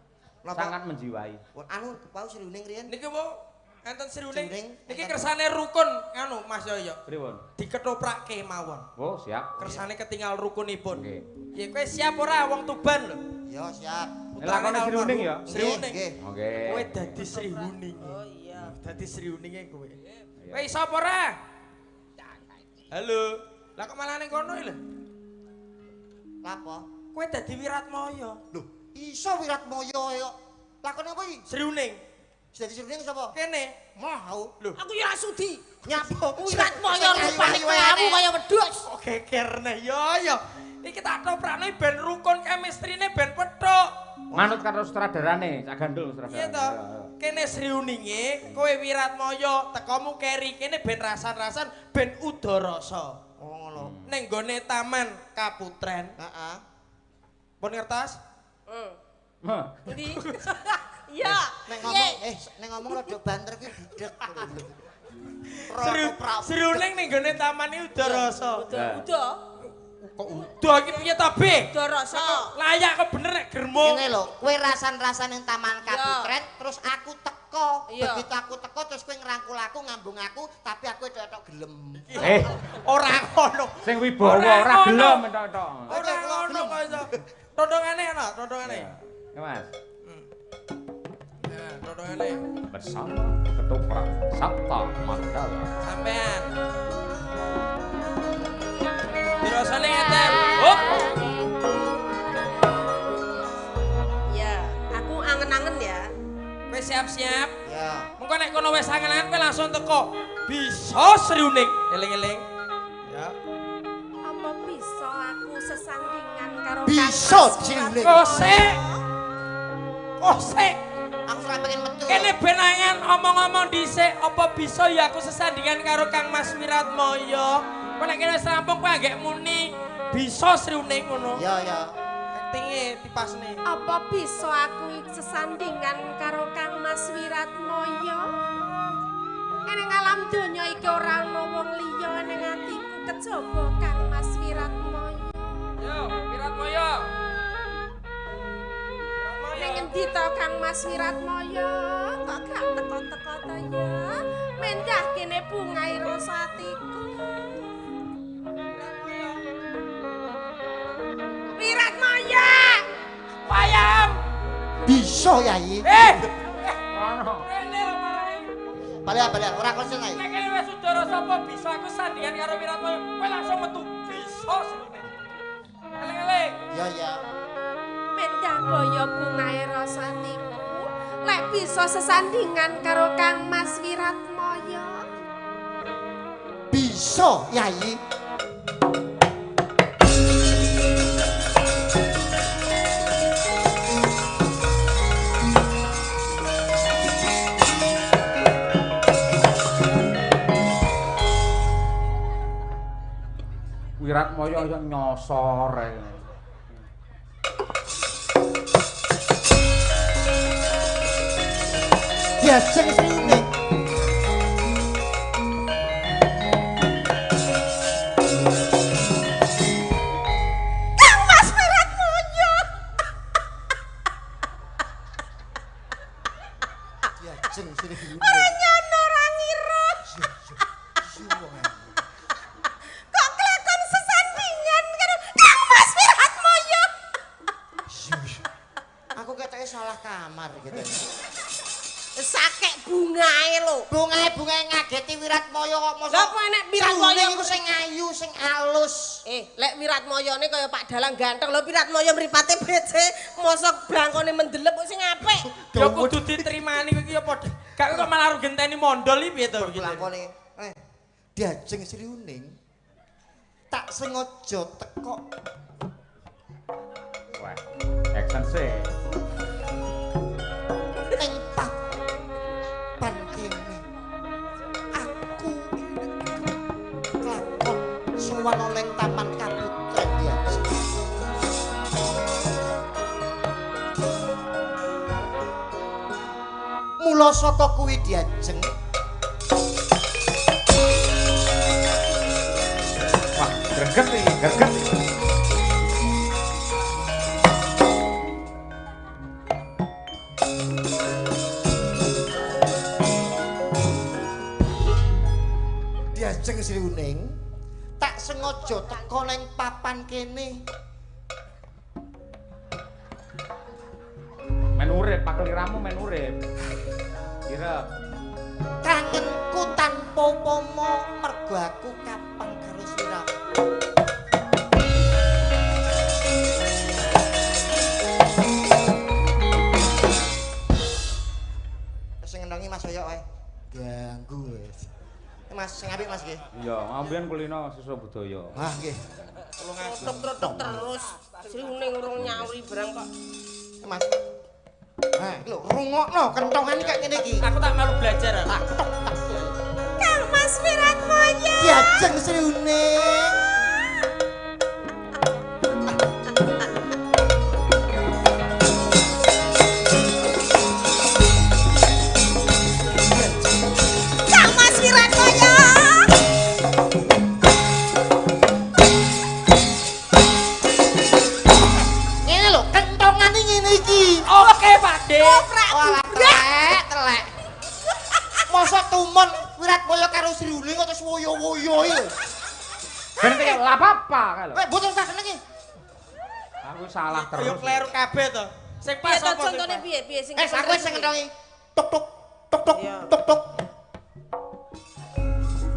Sangat menjiwai. Anu wau Sriuning riyen. Niki wau enten Sriuning. Niki kersane rukun anu Mas Yoyo. Pripun? Diketoprake mawon. Oh, siap. Kersane ketinggal rukunipun. Nggih. Ya kowe siap ora wong Tuban lho? Ya, siap. Lakone Sriuning ya? Sriuning. Oke. Kowe dadi Sriuning. Oh iya. Dadi Sriuninge kowe. Kowe iso apa ora? Halo. Lah kok malah ning kono iki lho? Lapo? Kowe dadi Wiratmaya. Lho, iso Wiratmaya kok. Lakone apa iki? Sriuning. Dadi Sriuning sapa? Kene. Mau. Lho, aku ya sudi. Nyapa? Wiratmaya rupane kelawu kaya wedhus. Kok geger neh ya ya. Iki tak toprakne ben rukun chemistry-ne ben pethuk. Manut karo sutradarane, Cak Gandul sutradarane. Iya to. Kene Sriuninge, kowe Wiratmaya, tekomu keri kene ben rasan-rasan ben udarasa. Oh ngono. Ning gone Taman Kaputren. Heeh. Pun ngertos? Heeh. Endi? Iya. Nek ngomong nek ngomong rada banter kuwi budhek. Sriuning ning gone taman iki udarasa. Uda. Kok uda iki piye ta, Be? Udarasa. Layak kok bener nek germo. Ngene lho, kowe rasan-rasan ning Taman Kaputren terus aku teko. Begitu aku teko terus kowe ngrangkul aku, ngambung aku, tapi aku etok-etok gelem. Ora ngono. Sing wibawa ora gelem entok-entok. Ora ngono kok iso. Tondongane ana, tondongane. Ya, Mas. Nah, tondongane. Bersama Ketoprak Sapta Mandala. Sampean. Dirasane ngeten. Hop. Ya, aku angen-angen ya. Kowe siap-siap. Ya. Mengko nek kono wis angen-angen kowe langsung teko. Bisa Sriuning, eling-eling. Ya. Apa bisa aku sesandingan karo bisa Sriuning. Kosek. Kosek. Aku ora pengen metu. Kene benangan omong-omong dhisik, apa bisa ya aku sesandingan karo Kang Mas Wiratmaya? Kowe nek kene wis rampung kowe anggek muni bisa Sriuning ngono. Ya ya. Aktinge dipasne. Apa bisa aku sesandingan karo Kang Mas Wiratmaya? Ning alam donya iki ora ana wong liya ning atiku kejaba Kang Mas Wiratmaya. Yo, Wiratmaya. Ning endi to Kang Mas Wiratmaya? Kok gak teko-teko to ya? Mendah kene bungahe rasa atiku. Wiratmaya! Wayam! Bisa Yai. Ono. Rene lho marahe. Balik-balik ora konsen ae. Nek kene wis udara sapa bisa aku sandingan karo Wiratmaya, kowe langsung metu. Bisa Sriuning. Eling-eling. Ya ya. Mendah boyo bungahe rasa atiku. Lek bisa sesandingan karo Kang Mas Wiratmaya. Bisa Yai. Wiratmaya yo nyosor ae. Diajeng Sriuning. Kang Mas Wiratmaya. Diajeng Sriuning. Ora nyono ora ngira. Kok kelakon sesandingan karo Kang Mas Wiratmaya. samar gitu. Sakek bungae lho. Bungae-bungae ngageti Wiratmaya kok mosok. Lah apa enek Wiratmaya iku sing ayu, sing alus. Lek Wiratmayane kaya Pak Dalang ganteng lho, Wiratmaya mripate becik, mosok blangkone mendelep kok sing apik. Ya kudu ditrimani kowe iki ya padha. Gak kok malah genteni mondol iki piye to iki. Blangkone. Diajeng Sri Uning. Tak sengaja teko. Wah, action sih. Ning papan kene. Aku kelakon sowan oleh Taman Kaputren Diajeng. Mula saka kuwi Diajeng. Wah, greget iki, greget iki. Diajeng Sri Uning tak sengaja teko ning papan kene. Men urip pakeliramu men urip. Kira kangenku tanpa upama mergo aku kapan karo sliramu. Sing ngendangi Mas Oyok wae. Ganggu wis. Mas sing apik Mas nggih. Iya, ngambian kulino siswa budaya. Ah nggih. Trotok-trotok terus. Sri Uning urung nyauri barang kok. Mas. Ha, iki lho rungokno kentongan kaya ngene iki. Aku tak malu belajar. Tak tok tak. Kang Mas Wiratmaya. Diajeng Sri Uning. Kang Mas Wiratmaya. Ngene lho, kentongane ngene iki. Oke, Pak De. Walah telek, telek. Mosok tumon Wiratmaya karo Sri Uning kok terus woyo-woyo iki lho. Ben iki lha apa-apa kae lho. Weh, mboten usah kene iki. Aku salah terus. Yo kleru kabeh to. Sing pas Piye to apa? contone piye piye sing Aku sing ngentongi. Tok tok tok tok tok tok.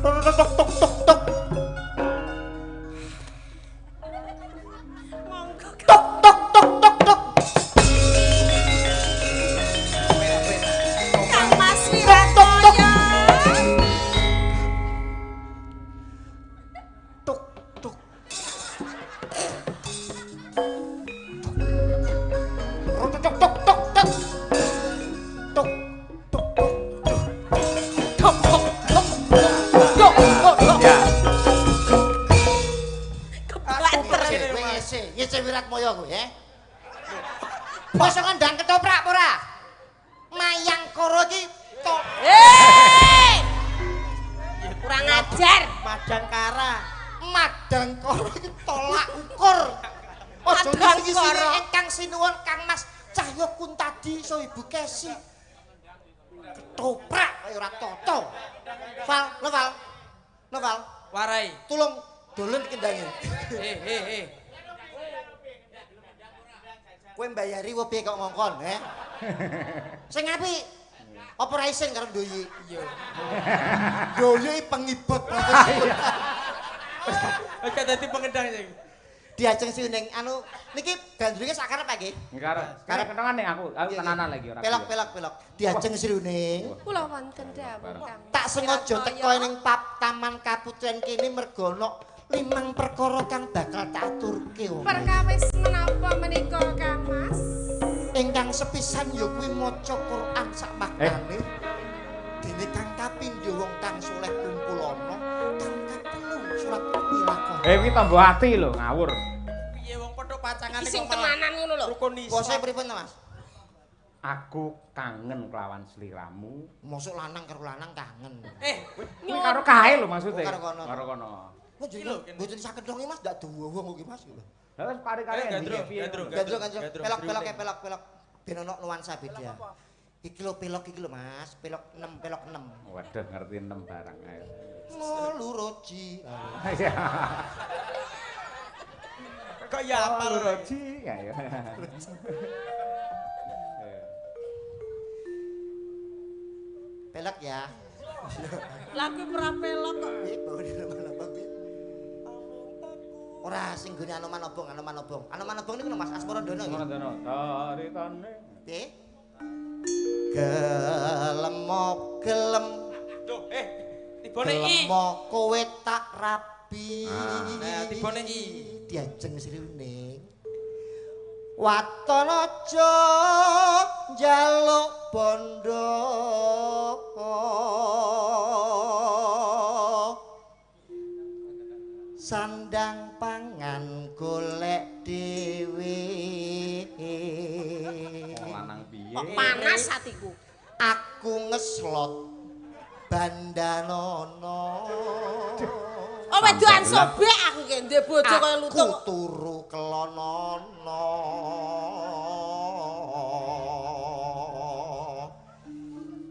Tok tok tok tok tok tok. Monggo. Tok tok tok tok tok. Kang Mas Wiratmaya. Tok tok. Tok tok tok tok tok. Tok tok tok tok. Tok tok tok tok tok tok. Ya. Kebanter. Kowe ngese, ngese Wiratmaya kowe, eh. Mosok ngendang ketoprak apa ora? Mayangkara iki tok Hei! Kurang ajar. Madangkara. Madangkara iki tolak ukur. Aja Madangkara. ngisine ingkang sinuwun Kang Mas Cahya Kuntadi so Ibu Kesi. Ketoprak kaya ora tata. Val, Noval. Noval, Warai. tulung dolen kendange. Eh. Kowe mbayari apa piye kok ngongkon, he? Sing apik. Apa ora isin karo Ndoyi? Iya. Ndoyi pengibot banget. Oke dadi pengendang sing. Diajeng Sri Uning anu niki gandrunge sak karep nggih. Karep. Karep kentongan nek aku tenanan lagi ora. Pelok pelok pelok. Diajeng Sri Uning. Kula wonten dawuh Kang. Tak sengaja teko ning Taman Kaputren kene mergo ana 5 perkara kang bakal tak aturke wong. Perkawis menapa menika Kang Mas? Ingkang sepisan ya kuwi maca Quran sak maknane. Dene kang kapindho wong kang saleh kumpul ana, kang katelu surat Milakon. Iki tombo ati lho, ngawur. Piye wong padha pacangane Sing tenanan ngono lho. Rukun iso. Bose pripun to, Mas? Aku kangen kelawan sliramu. Mosok lanang karo lanang kangen. Kuwi karo kae lho maksudnya. Oh, karo kono. Karo kono. Kok jenenge bojone sakendhong iki Mas ndak duwe wong iki Mas. Lah wis kare-kare piye. Gandrung gandrung. Pelok pelok pelok pelok. Ben ono nuansa beda. Iki lho pelok iki lho Mas, pelok 6 pelok 6. Waduh ngerti 6 barang ayo. Moluroji. Kok ya apa Moluroji ayo. Pelok ya. Lah kuwi ora pelok kok. Piye bawane Anoman Obong piye? Ora sing gone Anoman Obong, Anoman Obong. Anoman Obong niku lho Mas Asmarandono nggih. Asmarandono. Taritane. Piye? Gelem gelem. Duh, tibone i. Gelem kowe tak rabi. Nah, tibone i. Diajeng Sri Uning. Waton aja njaluk bondo. Sandang pangan golek dhewe. Wong lanang piye? Kok panas atiku. Aku ngeslot bandanono. Oh wedokan sobek aku ki ndek bojo kaya lutung. Aku turu kelonono.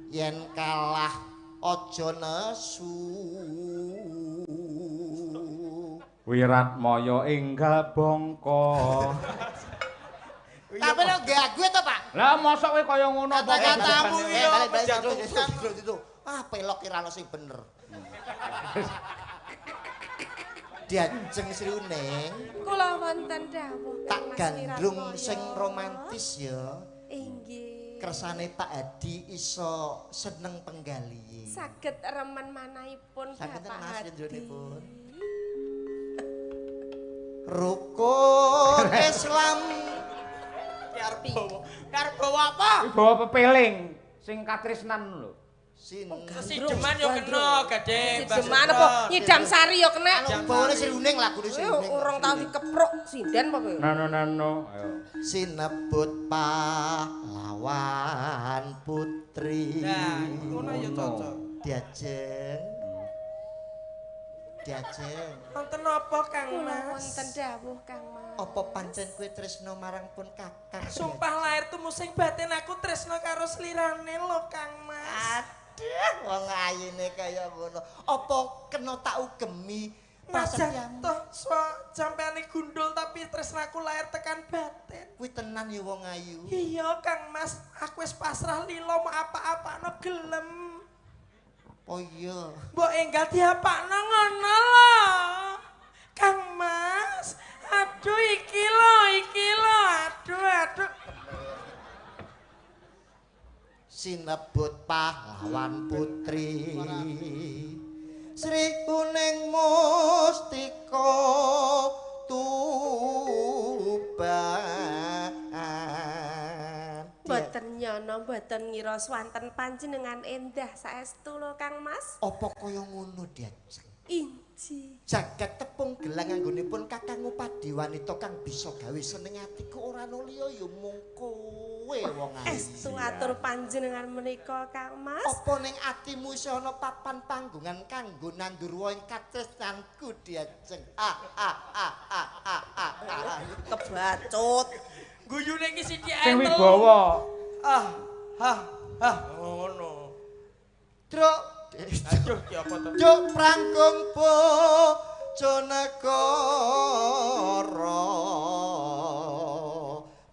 Yen kalah aja nesu. Wiratmaya enggal bangka. Tapi lho nggih aku to, Pak. Lah mosok kowe kaya ngono apa? Kata-katamu iki yo menjatuhkan. Ah, pelok ki ra ono sing bener. Diajeng Sri Uning. Kula wonten dawuh tak gandrung sing romantis ya. Inggih. Kersane Pak Hadi iso seneng penggali. Saged remen manahipun Saged Bapak Mas Hadi. Indronipun. Rukun Islam Arep bawa apa? Kuwi bawa pepeling sing katresnan lho. Sideman yo kena, Gading. Sideman apa nyidam sari yo kena. Bawane Sri Uning lagune Sri Kowe Uning. urung tau dikepruk sinden apa kowe? Nano nano. Ayo. Sinebut pahlawan putri. Nah, ngono ya cocok. Diajeng. Diajeng. Wonten apa Kang Kula Mas? wonten dawuh Kang Mas. Apa pancen kowe tresno marang pun kakang? Sumpah lahir tumusing batin aku tresno karo slirane lho Kang Mas. Aduh, wong ayine kaya ngono. Apa kena tak ugemi Najan toh sampeane gundul tapi tresnaku lahir tekan batin. Kuwi tenan ya wong ayu. Iya Kang Mas, aku wis pasrah lila mau apa-apano gelem. Oh iya. Mbok enggal diapakno ngono lho. Kang Mas, aduh iki lho, aduh aduh. Sinebut pahlawan putri. Sri Uning Mustika Tuban. Mboten nyono, mboten ngira swanten panjenengan endah saestu lho Kang Mas. Apa kaya ngono Diajeng? Inji. Jagat tepung gelang anggonipun kakang ngupadi wanita kang bisa gawe seneng atiku ora ana liya ya mung kowe wong ayu. Estu atur panjenengan menika Kang Mas. Apa ning atimu isih ana papan panggongan kanggo nandur woh ing katresnanku Diajeng? Ah ah ah ah ah ah. ah. Kebacut. Guyune iki sithik Sing wibawa. Ah, ah, ah, ngono. Truk. Aduh, ki apa to? Cuk prangkung bojonegara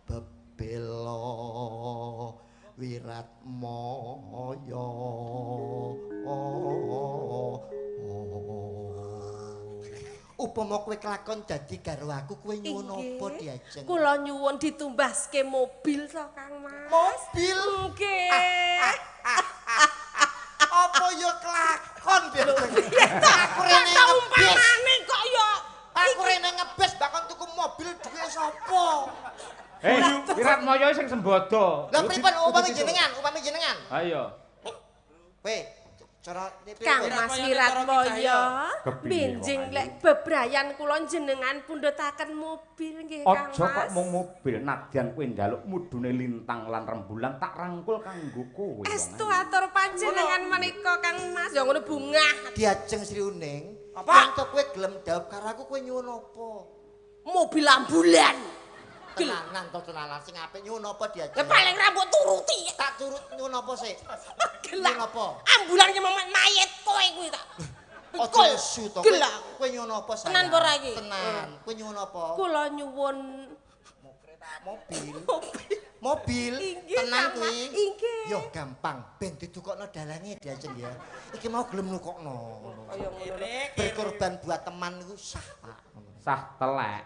bebela Wiratmaya. Upama kowe kelakon dadi garwaku kowe nyuwun apa Diajeng? Kula nyuwun ditumbaske mobil to Kang Mas. Mobil? Nggih. Apa ya kelakon Diajeng? Aku rene ngebis. Umpamane kok ya. Aku rene ngebis bakon tuku mobil duwe sapa? Wiratmaya sing sembodo. Lah pripun upami jenengan, upami jenengan? Ayo. Kowe cara Kang Mas Wiratmaya, benjing lek bebrayan kula jenengan pundhutaken mobil nggih Kang Mas. Aja kok mung mobil, nadyan kowe njaluk mudune lintang lan rembulan tak rangkul kanggo kowe. Estu atur panjenengan menika Kang Mas. Ya ngono bungah. Diajeng Sri Uning, apa? Yen kowe gelem dhaup karo aku kowe nyuwun apa? Mobil ambulan. Tenanan to tenanan sing apik nyuwun apa Diajeng? Lah paling rambut turuti. Tak turut nyuwun apa sik? Gelak. Nyuwun apa? Ambulan ki momen mayit kowe kuwi tak. Aja nesu to. Gelak. Kowe nyuwun apa sayang? Tenan apa ora iki? Tenan. Kowe nyuwun apa? Kula nyuwun mobil. Mobil. Mobil Inggih, tenang Kang Mas. kuwi. Inggih. Yo gampang, ben ditukokno dalange diajeng ya. Iki mau gelem nukokno ngono. Kaya ngono. Berkorban buat teman iku sah, Pak. Sah telek.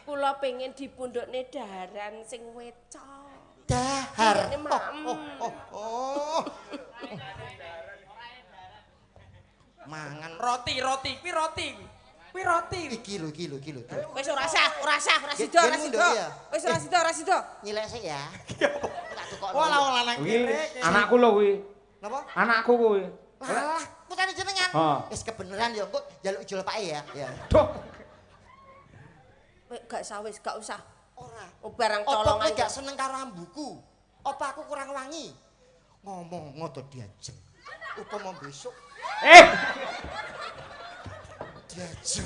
Kula pengen dipundhukne daharan sing wecok. Dahar. Ini Oh, maem. oh, oh, oh. Mangan Roti, roti, kuwi roti. Kuwi roti. iki lho, iki lho, iki lho. Wis ora sah, ora sah, ora sida, ora Gen sida. mundur ya? Wis ora sida, ora sida. Nyilek sik ya. Tak tukokno. Wah, lah lanang Kuwi kene. anakku lho kuwi. Napa? Anakku kuwi. Lah, putane jenengan. Ha. Wis kebeneran ya, engko njaluk ijol pake ya. Ya. Duh. Wis gak usah wis gak usah. Ora. Oh, barang Apa kowe colongan. gak seneng karo ambuku? Apa aku kurang wangi? Ngomong ngoto diajeng. Upama besok Eh, diajeng.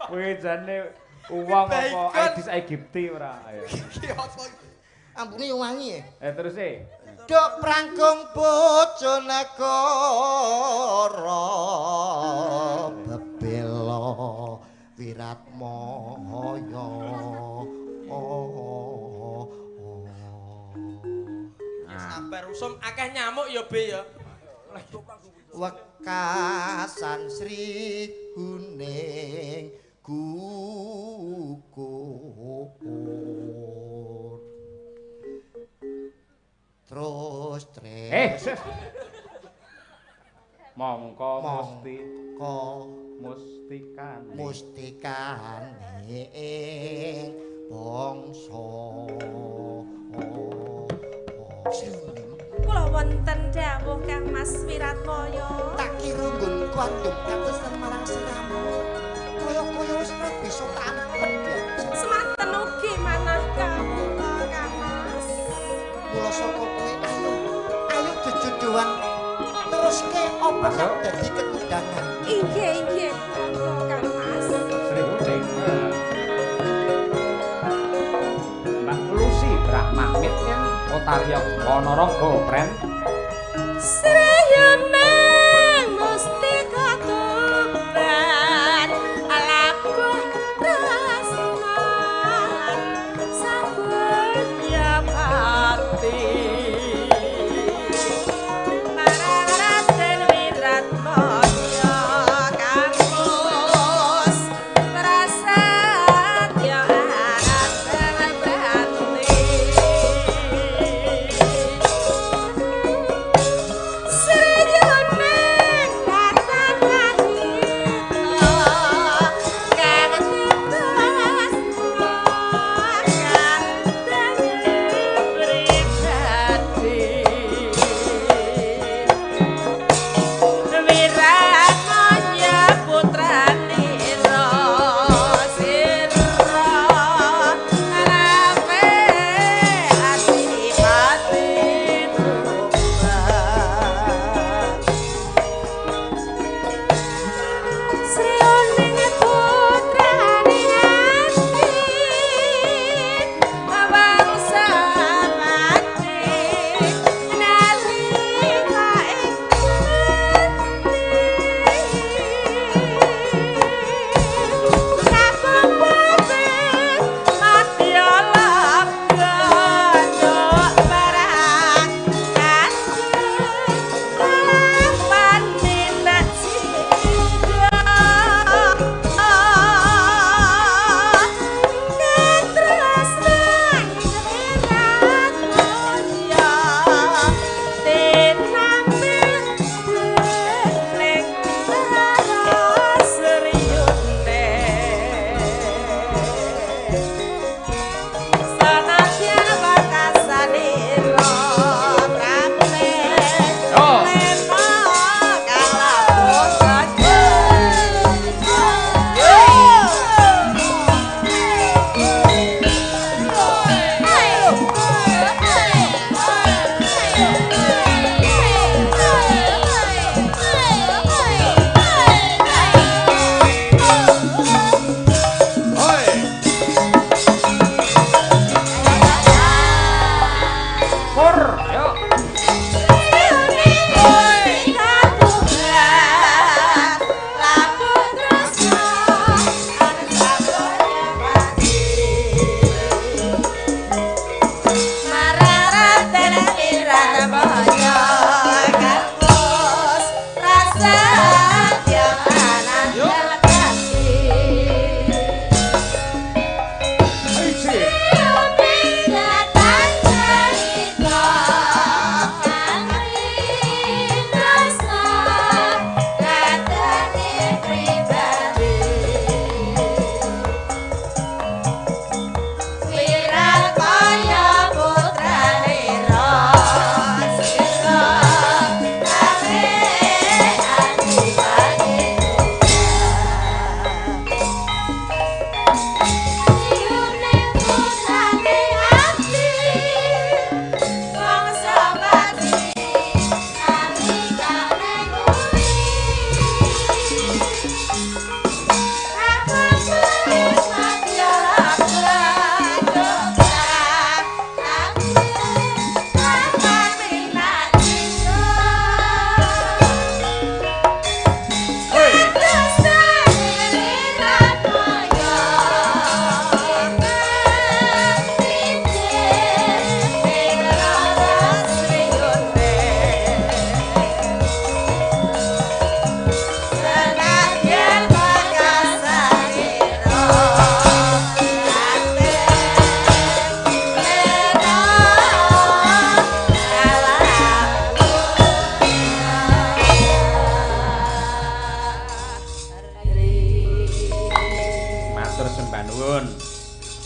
kuwi jane uwong apa Bacon. Aedes aegypti ora. Ayo. Iki apa iki? Ambune yo wangi ya. Eh terus e. Dok prangkung Bojonegoro bebela Wiratmaya. Oh, oh. Ya sabar usum akeh nyamuk ya Be ya. Wekasan Sri Huning gugur. Terus Eh. tres Mongko mesti mongko mustikane. mustikane ing bangsa. Sri Huning. Kula wonten dawuh Kang Mas Wiratmaya. Tak kira nggonku andum katesan marang siramu. Kaya-kaya wis ora bisa tak ampun diajeng. Semanten ugi manah kawula Kang Mas. Mula saka kuwi ayo, ayo jejodohan teruske apa kang dadi kekundangan. Inggih, inggih. Monggo Kang Mas. Sri Huning. Mbak Lucy Brahman Mitkin Otaria Ponorogo Pren. Srayoneng mustika tuban alabuh tresnan sabudya pati marang Raden Wiratmaya Kang Mus prasetya asal brati.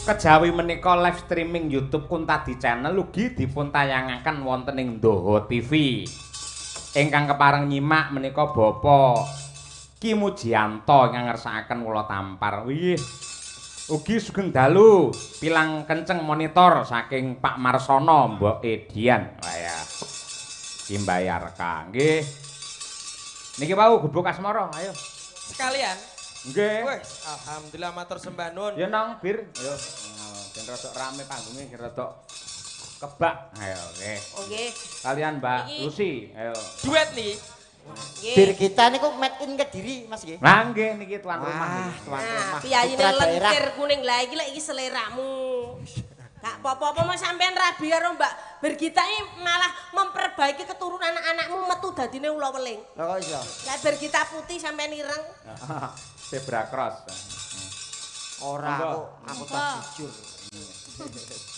Kejawi menika live streaming YouTube Kuntadi Channel ugi dipun tayangaken wonten ing Ndoho TV. Ingkang kepareng nyimak menika Bapak Ki Mujianto ingkang ngersakaken kula tampar. Wih. Ugi sugeng dalu pilang kenceng monitor saking Pak Marsono Mbok Edian. Wah ya. Ki mbayarka nggih. Niki wau gubuk asmara, ayo. Sekalian. Nggih. Wes, alhamdulillah matur sembah nuwun. Ya nang Bir, ayo. Ben rada rame panggunge, ben rada kebak. Ayo, nggih. Oke. Kalian Mbak Lucy, ayo. Duet nih. Nggih. Bir kita niku made in Kediri, Mas nggih. Lah nggih niki tuan rumah niki. Tuan rumah. Piyayine lentir kuning lah iki lek iki seleramu. Gak apa-apa mau sampean rabi karo Mbak Birgita iki malah memperbaiki keturunan anak-anakmu metu dadine ula weling. Lah kok iso? Lah Birgita putih sampean ireng. Zebra cross. Ora aku tak jujur.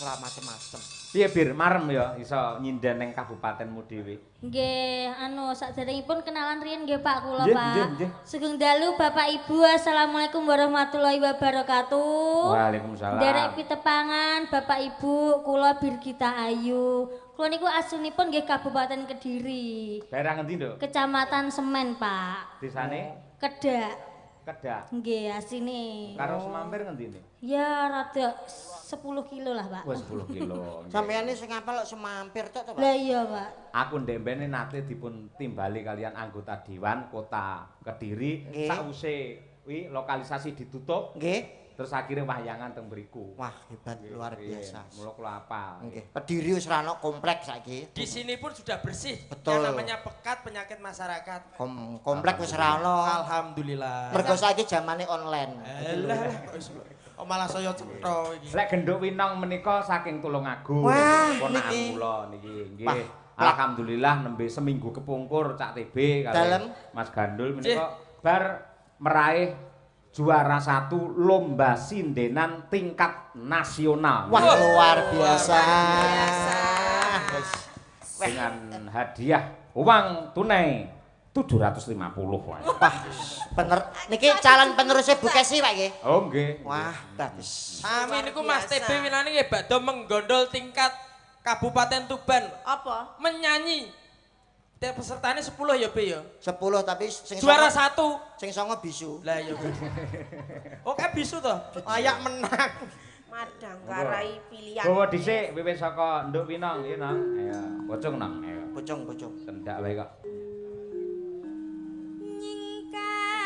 Ora macem-macem. Piye Bir marem ya iso nyinden ning kabupatenmu dhewe? Nggih, anu saderengipun kenalan riyin nggih Pak kula Pak. Nggih. Sugeng dalu Bapak Ibu, assalamualaikum warahmatullahi wabarakatuh. Waalaikumsalam. Nderek pitepangan Bapak Ibu, kula Birgita Ayu. Kula niku aslinipun nggih Kabupaten Kediri. Daerah ngendi, Nduk? Kecamatan Semen, Pak. Desane? Kedak. Kedak. Nggih, asline. Karo Semampir ngendi ne? Ya rada 10 kilo lah, Pak. Wah, 10 kilo. Sampeyan sing ngapal kok Semampir tok to, Pak? Lah iya, Pak. Aku ndembene nate dipun timbali kalian anggota Dewan Kota Kediri sawise kuwi lokalisasi ditutup. Nggih. Terus akhirnya wayangan teng mriku. Wah, hebat luar biasa. Mula kula apal. Nggih. Kediri wis ra ono kompleks saiki. Di sini pun sudah bersih. Betul. Yang namanya pekat penyakit masyarakat. Komplek wis ra ono. Alhamdulillah. Mergo saiki zamane online. Lah kok iso. Oh, malah saya cetha iki. Lek Genduk Winong menika saking Tulungagung. Ponakan kula niki nggih. Alhamdulillah nembe seminggu kepungkur Cak TB kalih Mas Gandul menika bar meraih juara 1 lomba sindenan tingkat nasional. Wah, luar biasa. Dengan hadiah uang tunai 750. Wah, niki calon penerusnya Bu Kesi, Pak nggih. Oh, nggih. Wah, bagus. Amin niku Mas TB winane nggih badhe menggondol tingkat Kabupaten Tuban. Apa? Menyanyi. Tiap pesertane 10 ya, Be ya. 10 tapi sing juara 1, sing 9 bisu. Lah iya. Oke bisu to. Layak menang. Madang karai pilihan. Bawa dhisik wiwit saka Nduk Winong iki, Nang. Ayo, pocong Nang. Ayo. Pocong-pocong. Cendak wae kok. Nyingkar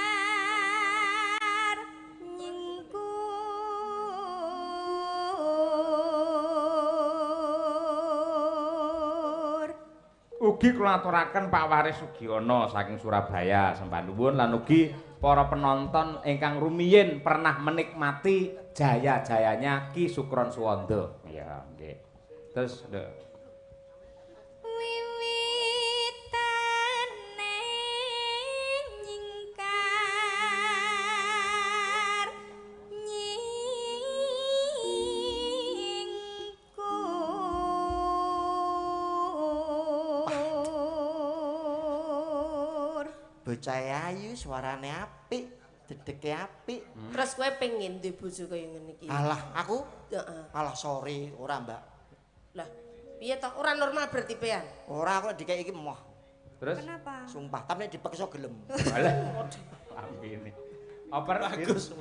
nyingkur. Ugi kula aturaken Pak Waris Sugiono saking Surabaya sembah nuwun lan ugi para penonton ingkang rumiyin pernah menikmati jaya-jayanya Ki Sukron Suwondo. Ya, nggih. Terus nduk. Wiwitane nyingkar nyingkur. Bocah ayu suarane apik, dedeke apik. Terus kowe pengen duwe bojo kaya ngene iki? Alah, aku? Heeh. Alah sorry, ora, Mbak. Lah, piye to? Ora normal berarti pean. Ora, aku nek dikek iki emoh. Terus? Kenapa? Sumpah, tapi nek dipeksa gelem. Alah. Lambene. Oper bagus.